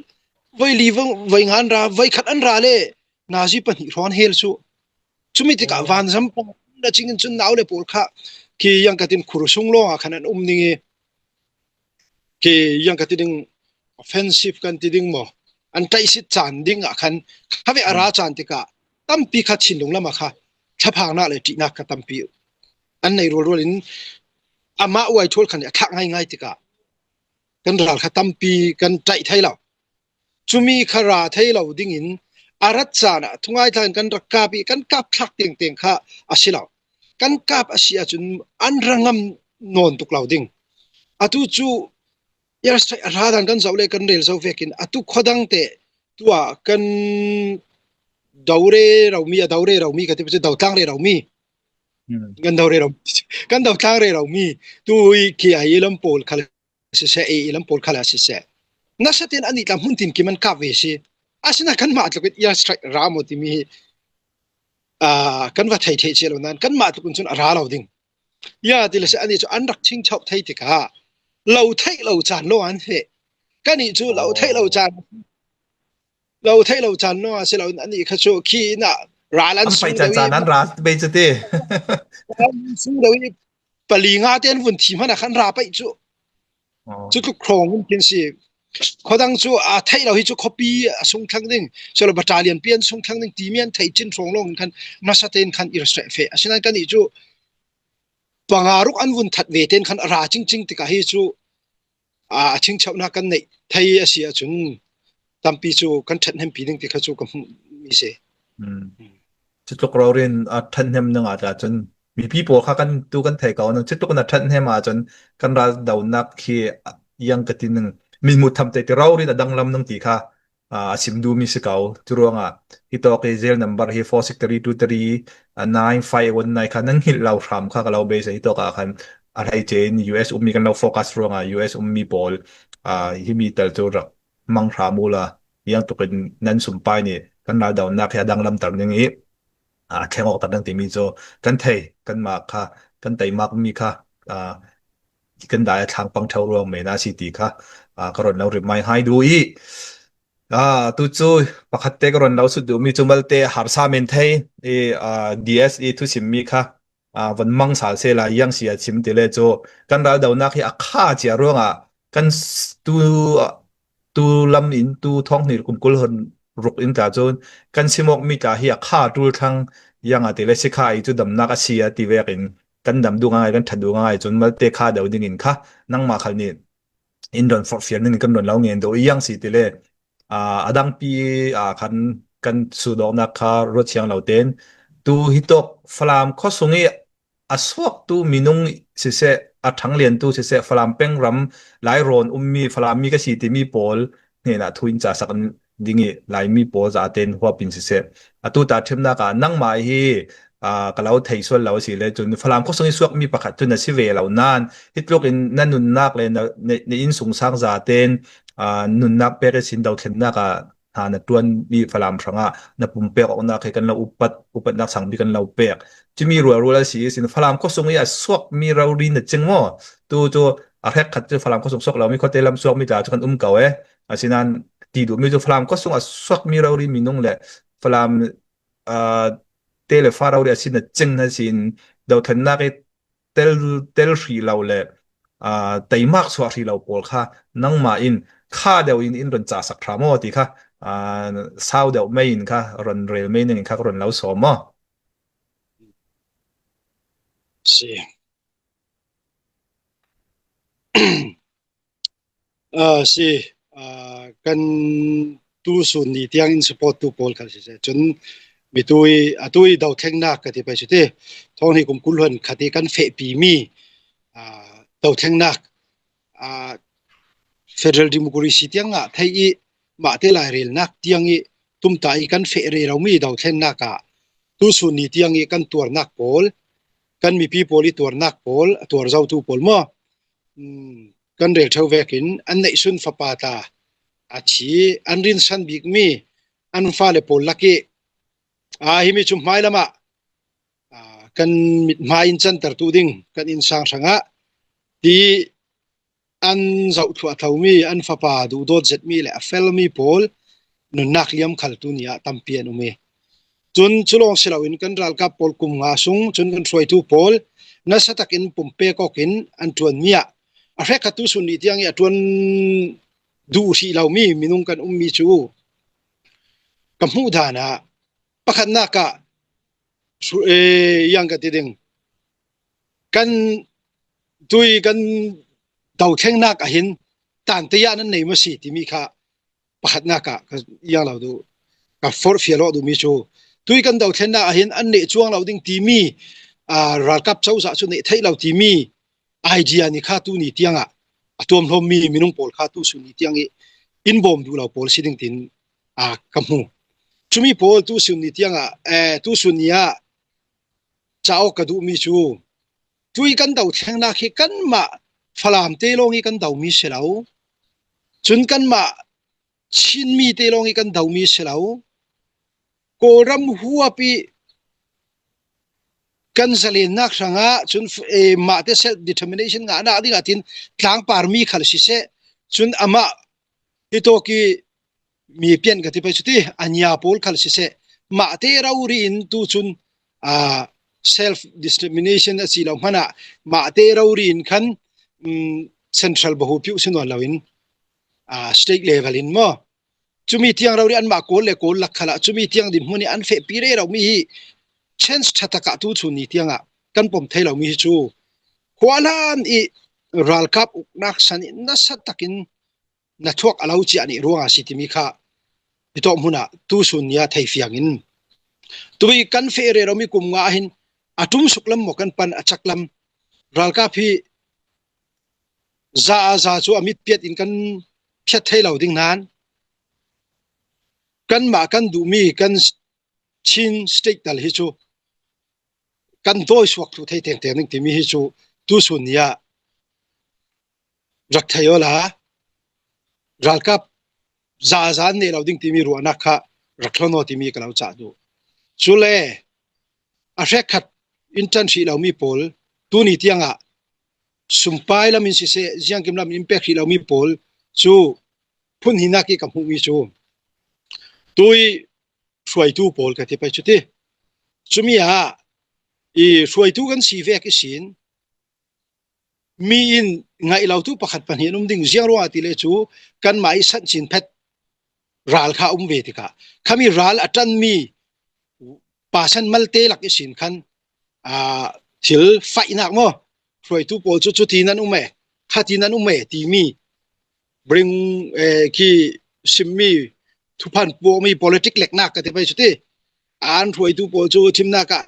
voi li voi, voi nga an ra, voi khat an ra le nazi pahnih hrawn hel chu. Chumi tikah vanzam pawng na chingin chun nau le pawl kha ki yang ka tin khur sung lawng ah khan an um ning i, ki yang ka ti ding offensive kan ti ding maw, an taisit caan ding ah khan khavek a ra caan tikah tampi kha thinlung lam ah kha thlaphangnak le ṭihnak kha tampi an nei rualrual in amah Waithual khan a thlak ngaingai tikah kan ral kha tampi kan ṭaih thei lo. Chumi kha ra thei lo dingin a rat caan ah thungai tlakin kan rak kap i kan kap thlak tengteng kha a si lo. Kan kap a si ahcun an ra ngam nawn tuk lo ding. Atu cu airstrike a hra dan kan zoh le kan rel zo vekin atu khuadang te tuah kan do rero mi, a do rero mi ka ti pah chu, do tlang rero mi. Hmm. Kan do rero, kan do tlang rero mi. Tu i ki a i lam pawl khal siseh, i lam pawl khal a siseh. Nasa ten ani tlam hun tin ki man kap ve si. Asina kan mah tluk i a strike ra maw ti mi hi. Ah, kan va thei thei che lo nan, kan mah tluk un chun a ra lo ding. Ya, ti le se ani chu an rak ching chau thei ti ka. Lo thei lo chan lo an he. Kan i chu lo thei lo chan. Lo thei lo chan lo a si lo ani kha chu khi na ra lan an pai sung chan lo chan i an ra bai chu ti. An sung lo i pali nga ten vun thi mana khan ra pai chu. Oh. Chu tluk khrong un kin si. Khodang chu a thei lo hi chu khopi a sung thlang ding. So lo battalion pian sung thlang ding ti mian thei chin thong long khan nasa ten khan i ra straight fe. Asina kan i chu panga ruk an vun that ve ten khan a ra ching ching ti ka hi chu a, a ching chauhna kan nei thei a si a chun tampi chu kan that hnem pi ding ti kha chu ka hmu mi se. Hmm. Chutluk rori in a that hnem nang a ta chun mipi pawl kha kan tu kan thei kau nang chutluk na that hnem a chun kan ral do nak khi yang ka ti nang min mu tham te ti rori na dang lam nang ti kha, a, a sim du mi si kau. Chu ruang a hi tawk i jail number hi four six three two three, a, nine five one nine kha nang hil lau hram kha ka lau be sa hi tawk a khan a hlei che in U S um mi kan lo focus ruang a U S um mi pawl, a, hi mi tal chu rak mang hram ula yang tukin nan sum pai ni kan ral do nak hi a dang lam tar ning i, a, thleng awk tar ning ti mi chu kan thei kan mak kha kan tei mak mi kha, a, kan dai a thlang pang thau ruang me na si ti kha, a, ka ron lo rim mai hai du i. A, tu chu pakhat te ka ron lo sut du mi chu malte harsa men thei i, a, D S i thusim mi kha, a, van mang sal se la yang sia chim ti le chu kan ral do nak hi a kha chia ruang a kan s-, tu, tu lam in tu thawng hnih kum kul hon ruk in ta chun kan simawk mi ta hi a kha tul thlang yang a ti le si kha i chu dam nak a sia ti vek in kan dam du ngai kan that du ngai chun malte kha do ding in kha nangma khal ni in ron forh fial ning kan ron lo ngen do i yang si ti le, a, a dangpi, a, khan kan sudawknak kha ruat chiang lo ten tu hi tawk Falam khuasung i a suaktu minung siseh, a ṭhangliantu siseh, Falam peng ram lai rawn um mi Falam mi ka si ti mi pawl hnenah thu in casak ding i lai mi pawl za ten huap in siseh. A tu ta ṭhimnak ah nangmah hi, a, ka lo thei sual lo a si le cun Falam khuasung i suak mi pakhat cu na si ve lo nan hi tluk in na nunnak le na, na, na innsungsang za ten, a, nunnak pek i sin dothlennak ah hna na ṭuan mi Falam hrangah na pumpek awknak hi kan lo upat, upatnak sangpi kan lo pek. Cumi rualrual a si ihsin Falam khuasung i a suak mi rori na cing maw? Tu cu a hrekkhat cu Falam khuasung suak lo mi khuate lam suak mi tla cu kan um ko e. Asinain ti duh mi cu Falam khuasung a suak mi rori minung le Falam, aa, te le fa rori a si na cing na sin dothlennak i tel, tel hrih lo le, aa, teimak suah hrih lo pawl kha nangmah in kha deuh in in ron cahsak ṭha maw ti kha, aa, sau deuh mei in kha ron rel mei ning in kha ka ron lo sawm maw? Si. Ah, si, ah, kan tu sun ni tiang in support tu pawl khal si se. Cun mi tui, a tui dothlennak ka ti pai si ti. Thawng hnih kum kul hluan khat i kan fehpi mi, ah, dothlennak, ah, federal democracy tiang ah thei i mahte lai relnak tiang i tumta i kan feh rero mi dothlennak ah tu sun ni tiang i kan tuarnak pawl, kan mipi pawl i tuarnak pawl, a tuar zotu pawl maw? Um, kan rel ṭheu vekin an neihsun fapa ta a thi, an rinsan bik mi an fale pawl lak i, a, himi cu hmai lamah, a, kan mithmai in cantertu ding kan innsang hrangah ti an zoh thluah tho mi an fapa duhdawt zet mi le a fel mi pawl nunnak liam khal tu ni ah tampi an um i, cun cu lawng si loin kan ralkap pawl kum nga sung cun kan hruaitu pawl nasa takin pumpek awkin an ṭuanmi ah a hrekkhat tu sun ni tiang i a ṭuan duh hrih lo mi minung kan ummi cu ka hmuh dan ah pakhatnak ah hru-, eh, yang ka ti ding kan tui kan dothlennak ah hin tante ah nan nei maw si timi kha pakhatnak ah ka yang lo duh, ka forhfial awk duhmi cu tui kan dothlennak ah hin an neh cuang lo ding timi, aa, ralkap cozah cu neh theih lo timi idea ni kha tu ni tiangah a tuamhlawmmi minung pawl kha tu sun ni tiang i in bawm duh lo pawl si ding tin, aa, ka hmu. Tumi pawl tusun ni tiangah, eh, tusun ni ah ca awk ka duhmi cu, tui kan do thlengnak hi kanmah Falamte lawng i kan domi si lo. Cun kanmah Chinmi te lawng i kan domi si lo. Kawlram huap i kan zalennak hrangah cun, eh, mahte self determination ngahnak dingah tin tlangparmi khal siseh, cun amah hitawk i mi pian ka ti pei cuti a nia pawl khal siseh, mahte rori in tu cun, aa, self determination a si lo hmanah mahte rori in khan, um, central bahu piuh si nawn loin, aa, state level in maw, cumi tiang rori anmah Kawl le Kawl lak khalah cumi tiang dinhmun i an fehpi rero mi hi chance ṭha takah tuchun ni tiangah kan pom thei lomi hi cu khuahlan i ralkap uknak san i nasa takin na thuak a lo ciah nih ruangah a si timi kha hitawk hmunah tusun ni ah thei fiangin, tui kan feh reromi kum nga ah hin a ṭum suk lam maw kan pan a cak lam ralkap hi za a za cu a mit piat in kan phiat thei lo ding nain kanmah kan duhmi kan Chin state tal hi cu kan dawi suak thluh thei tengteng ding timi hi cu tusun ni ah rak thei awla ralkap za a za an neh lo ding timi ruahnak kha rak hlon aw timi ka lo cah duh. Cule a hrekkhat in ṭan hrih lomi pawl tuni tiangah sumpai lam in siseh, ziangkim lam in pek hrih lomi pawl cu phunhnihnak i ka hmuhmi cu tui hruaitu pawl ka ti pei cuti. Cumi ah i hruaitu kan si vek ihsin mi in ngaih lotu pakhat pahnih an um ding, ziang ruangah ti le cu kanmah i sanh cin phet ral kha a um ve tikah khami ral a ṭanmi pasan malte lak ihsin khan, aa, thil faihnak maw, hruaitu pawl cu cutin an um e, khatin an um e timi bring, eh, khi simmi thuphan puakmi politic leknak ka ti pei cuti. An hruaitu pawl cu thimnak ah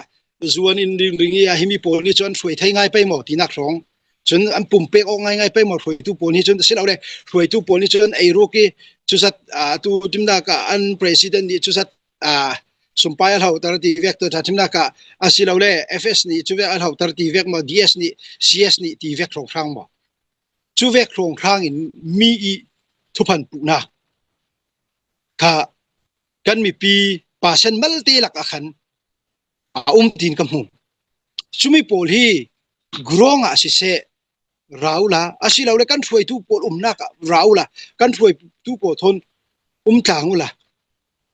zuan in ringring i a himi pawl nih cu an hruai thei ngai pei maw tinak hrawng. Cun an pumpek awk ngaingai pei maw hruaitu pawl nih cun, asilole hruaitu pawl nih cun ei ruk i cuzat, aa, tu thimnak ah an president nih cuzat, aa, sumpai a hloter ti vek tu ṭha thimnak ah, asilole F S nih cuvek a hloter ti vek maw, D S nih, C S nih ti vek hrawnghrang maw. Cuvek hrawnghrang in mi i thuphan puhnak kha kan mipi pasan malte lak ah khan a um tiin ka hmu. Cumi pawl hi grawng ah siseh ra uhla, asilole kan hruaitu pawl umnak ah ra uhla, kan hruaitu pawl thawn um tlang uhla,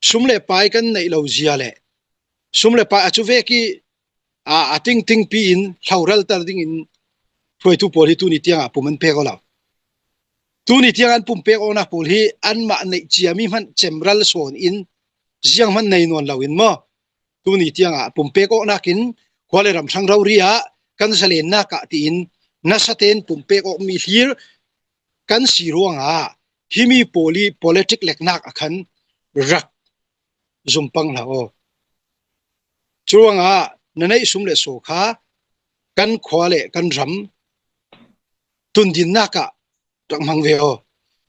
sum le pai kan neih lo zia le sum le pai a cuvek i, aa, a tingtingpi in hloral tar dingin hruaitu pawl hi tuni tiangah pum an pek aw lo. Tuni tiang an pumpek awknak pawl hi anmah neih ciami hmanh cemral sawn in ziang hmanh nei nawn loin maw, tuni tiangah pumpek awknak in khua le ram hrang rori ah kan zalennak ah tiin nasa tein pumpek awkmi hlir kan si ruangah himi pawl i politic leknak ah khan rak zumpang hlah aw. Curuangah na neih sum le saw kha kan khua le kan ram tundinnak ah rak hmang ve aw.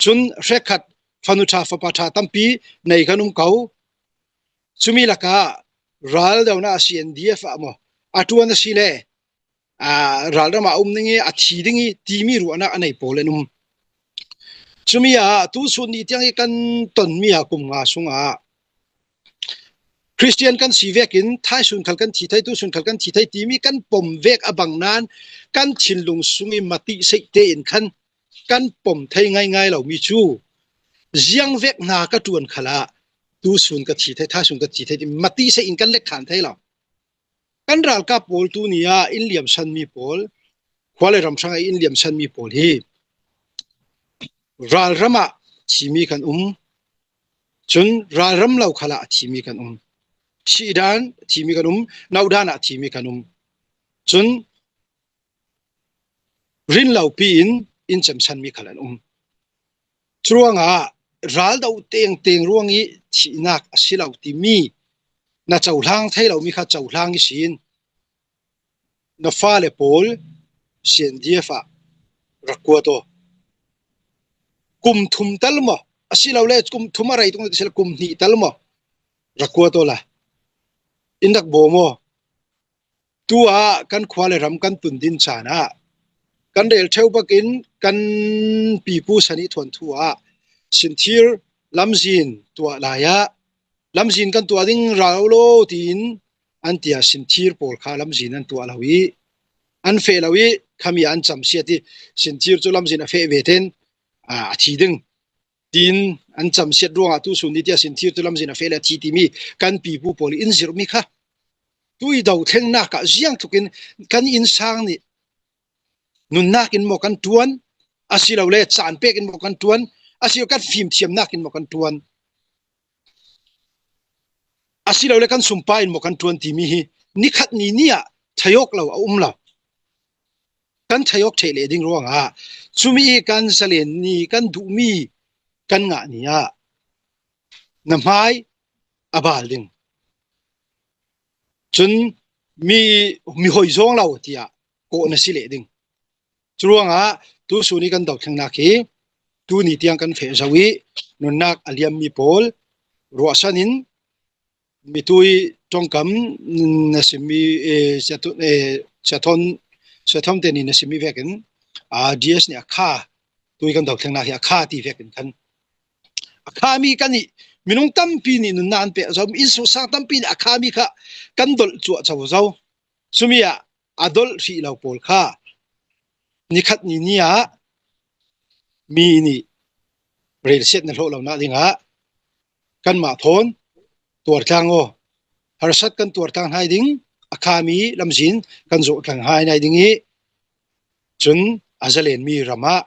Cun hrekkhat fanu ṭha fapa ṭha tampi nei kan um ko. Cumi lakah ral donak a C N D F ah maw a ṭuan a si le, aa, ralram ah a um ding i a thi ding i timi ruahnak a nei pawl an um. Cumi ah tusun ni tiang i kan tonmi ah kum nga sungah Khristian kan si vekin thaisun khal kan thi thei, tusun khal kan thi thei timi kan pom vek a bang nain kan thinlung sung i matihseih tein khan kan pom thei ngaingai lomi cu ziang vek hna ka ṭuan khalah tusun ka thi thei, thaisun ka thi thei ti matihseih in kan lekkhan thei lo. Kan ralkap pawl tuni ah in liamsanmi pawl, khua le ram hrangah in liamsanmi pawl hi ralram ah thimi kan um, cun ralram lo khalah a thimi kan um, thihdan thimi kan um, nauhdan ah thimi kan um, cun rinlopi in in cemsanmi khal an um. Curuangah ral do tengteng ruang i thihnak a si lo timi na cohlang thei lomi kha cohlang ihsin na fale pawl C N D F ah rak kuat aw. Kum thum tal maw, asilole kum thum a rei tung sila kum hnih tal maw, Rak kuat awla in rak bawm aw. Tu-ah kan khua le ram kan tun din caan ah kan rel ṭheu bakin kan pipu Sani Thuanthu ah Sinthir lamzin tuah lai ah, lamzin kan tuah ding rau lo tiin an tia. Sinthir pawl kha lamzin an tuah lo i an feh lo i khami ah an camsiat i, Sinthir cu lamzin a feh ve ten, aa, a thi ding tiin an camsiat ruangah tusun ni tia Sinthir cu lamzin a feh le a thi timi kan pipu pawl in zirhmi kha tu i dothlengnak ah ziangtlukin kan innsang nih nunnak in maw kan ṭuan, asilole caan pek in maw kan ṭuan, asilole kan fimthiamnak in maw kan ṭuan, asilole kan sumpai in maw kan ṭuan timi hi nikhat ni ni ah thayawk lo a um lo. Kan thayawk ṭheh leh ding ruangah cumi kan zalen ni kan duhmi kan ngah ni ah na hmai a bal ding. Cun mi, mi hoi zawng lo tiah kawh na si leh ding. Curuangah tusun i kan dothlengnak hi tuni tiang kan feh zo i nunnak a liammi pawl ruahsan in mitui ṭongkam na simmi, eh, Sia Thu-, eh, Sia Thon, Sia Thon te nih na simmi vekin, ah, D S nih a kha, tui kan dothlengnak hi a kha ti vekin khan a khami kan i minung tampi nih nunnak an pek zo, innsungsang tampi nih a khami kha kan dolh cuah co zo. Cumi ah a dolh hrih lo pawl kha nikhat ni ni ah mi nih relsiat na hlawh lonak dingah kanmah thawn tuartlang aw, harsat kan tuartlang hnai ding, a khami lamzin kan zawhtlang hnai nai ding i cun a zalenmi ram ah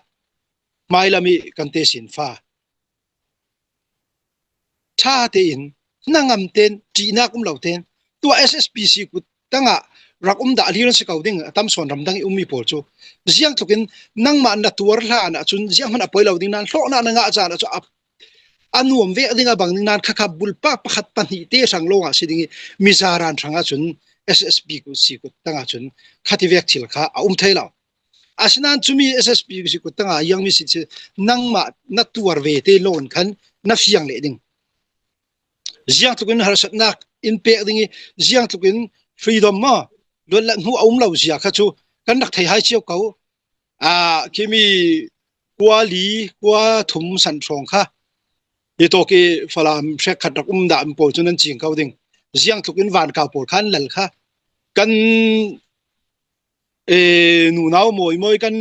hmailam i kan tesinfa ṭha tein hnangam ten, ṭihnak um lo ten, tua S S P C kut tangah rak um dah hlir an si ko ding, a tam sawn ramdang i ummi pawl cu ziangtlukin nangmah na tuar hlan ahcun zianghman a poi lo ding nain hlawhnak na ngah caan ahcun a, a nuam vek ding a bang ding nain khakha bulpak pakhat pahnih te hrang lawngah si ding i mizaran hrang ahcun S S P C kut tangah cun khati vek thil kha a um thei lo. Asinain cumi S S P C kut tangah a iangmi si, si nangmah na tuar ve te lawn khan na fiang leh ding. Ziangtlukin harsatnak in pek ding i, ziangtlukin freedom maw, luatlat hnu a um lo zia kha cu kan rak thei hai cio ko. Aa, khimi kua li, kua thum san hrawng kha hi tawk i Falam hrekkhat rak um dah mi pawl cu nan cing ko ding. Ziangtlukin vankau pawl kha an lal kha kan eh, nunau mawimawi kan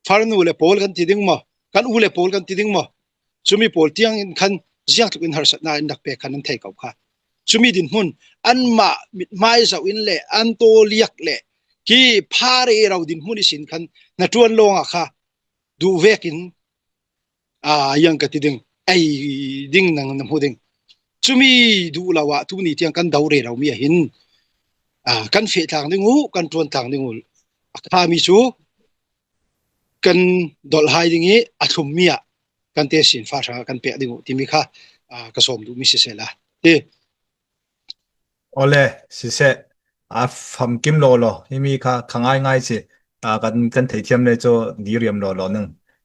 farnu le pawl kan ti ding maw, kan u le pawl kan ti ding maw, cumi pawl tiang in khan ziangtlukin harsatnak in rak pek khan an thei ko kha. Cumi dinhmun anmah mithmai zoh in le an tawliak le ki pha rero dinhmun ihsin khan na ṭuan lawngah kha duh vekin, aa, yang ka ti ding, ei ding nang na hmu ding. Cumi duh lo ah tuni tiang kan do rero mi ah hin, aa, kan feh tlang ding uh, kan ṭuan tlang ding uh. A khami cu kan dolh hai ding i a thlummi ah kan tesinfa hrangah kan pek ding uh timi kha, aa, ka sawm duhmi siseh la. Ti. Awle, siseh, a famkim lawlaw, himi kha, kha ngaingai si, aa, kan, kan theithiam le cu diriam lawlaw ning.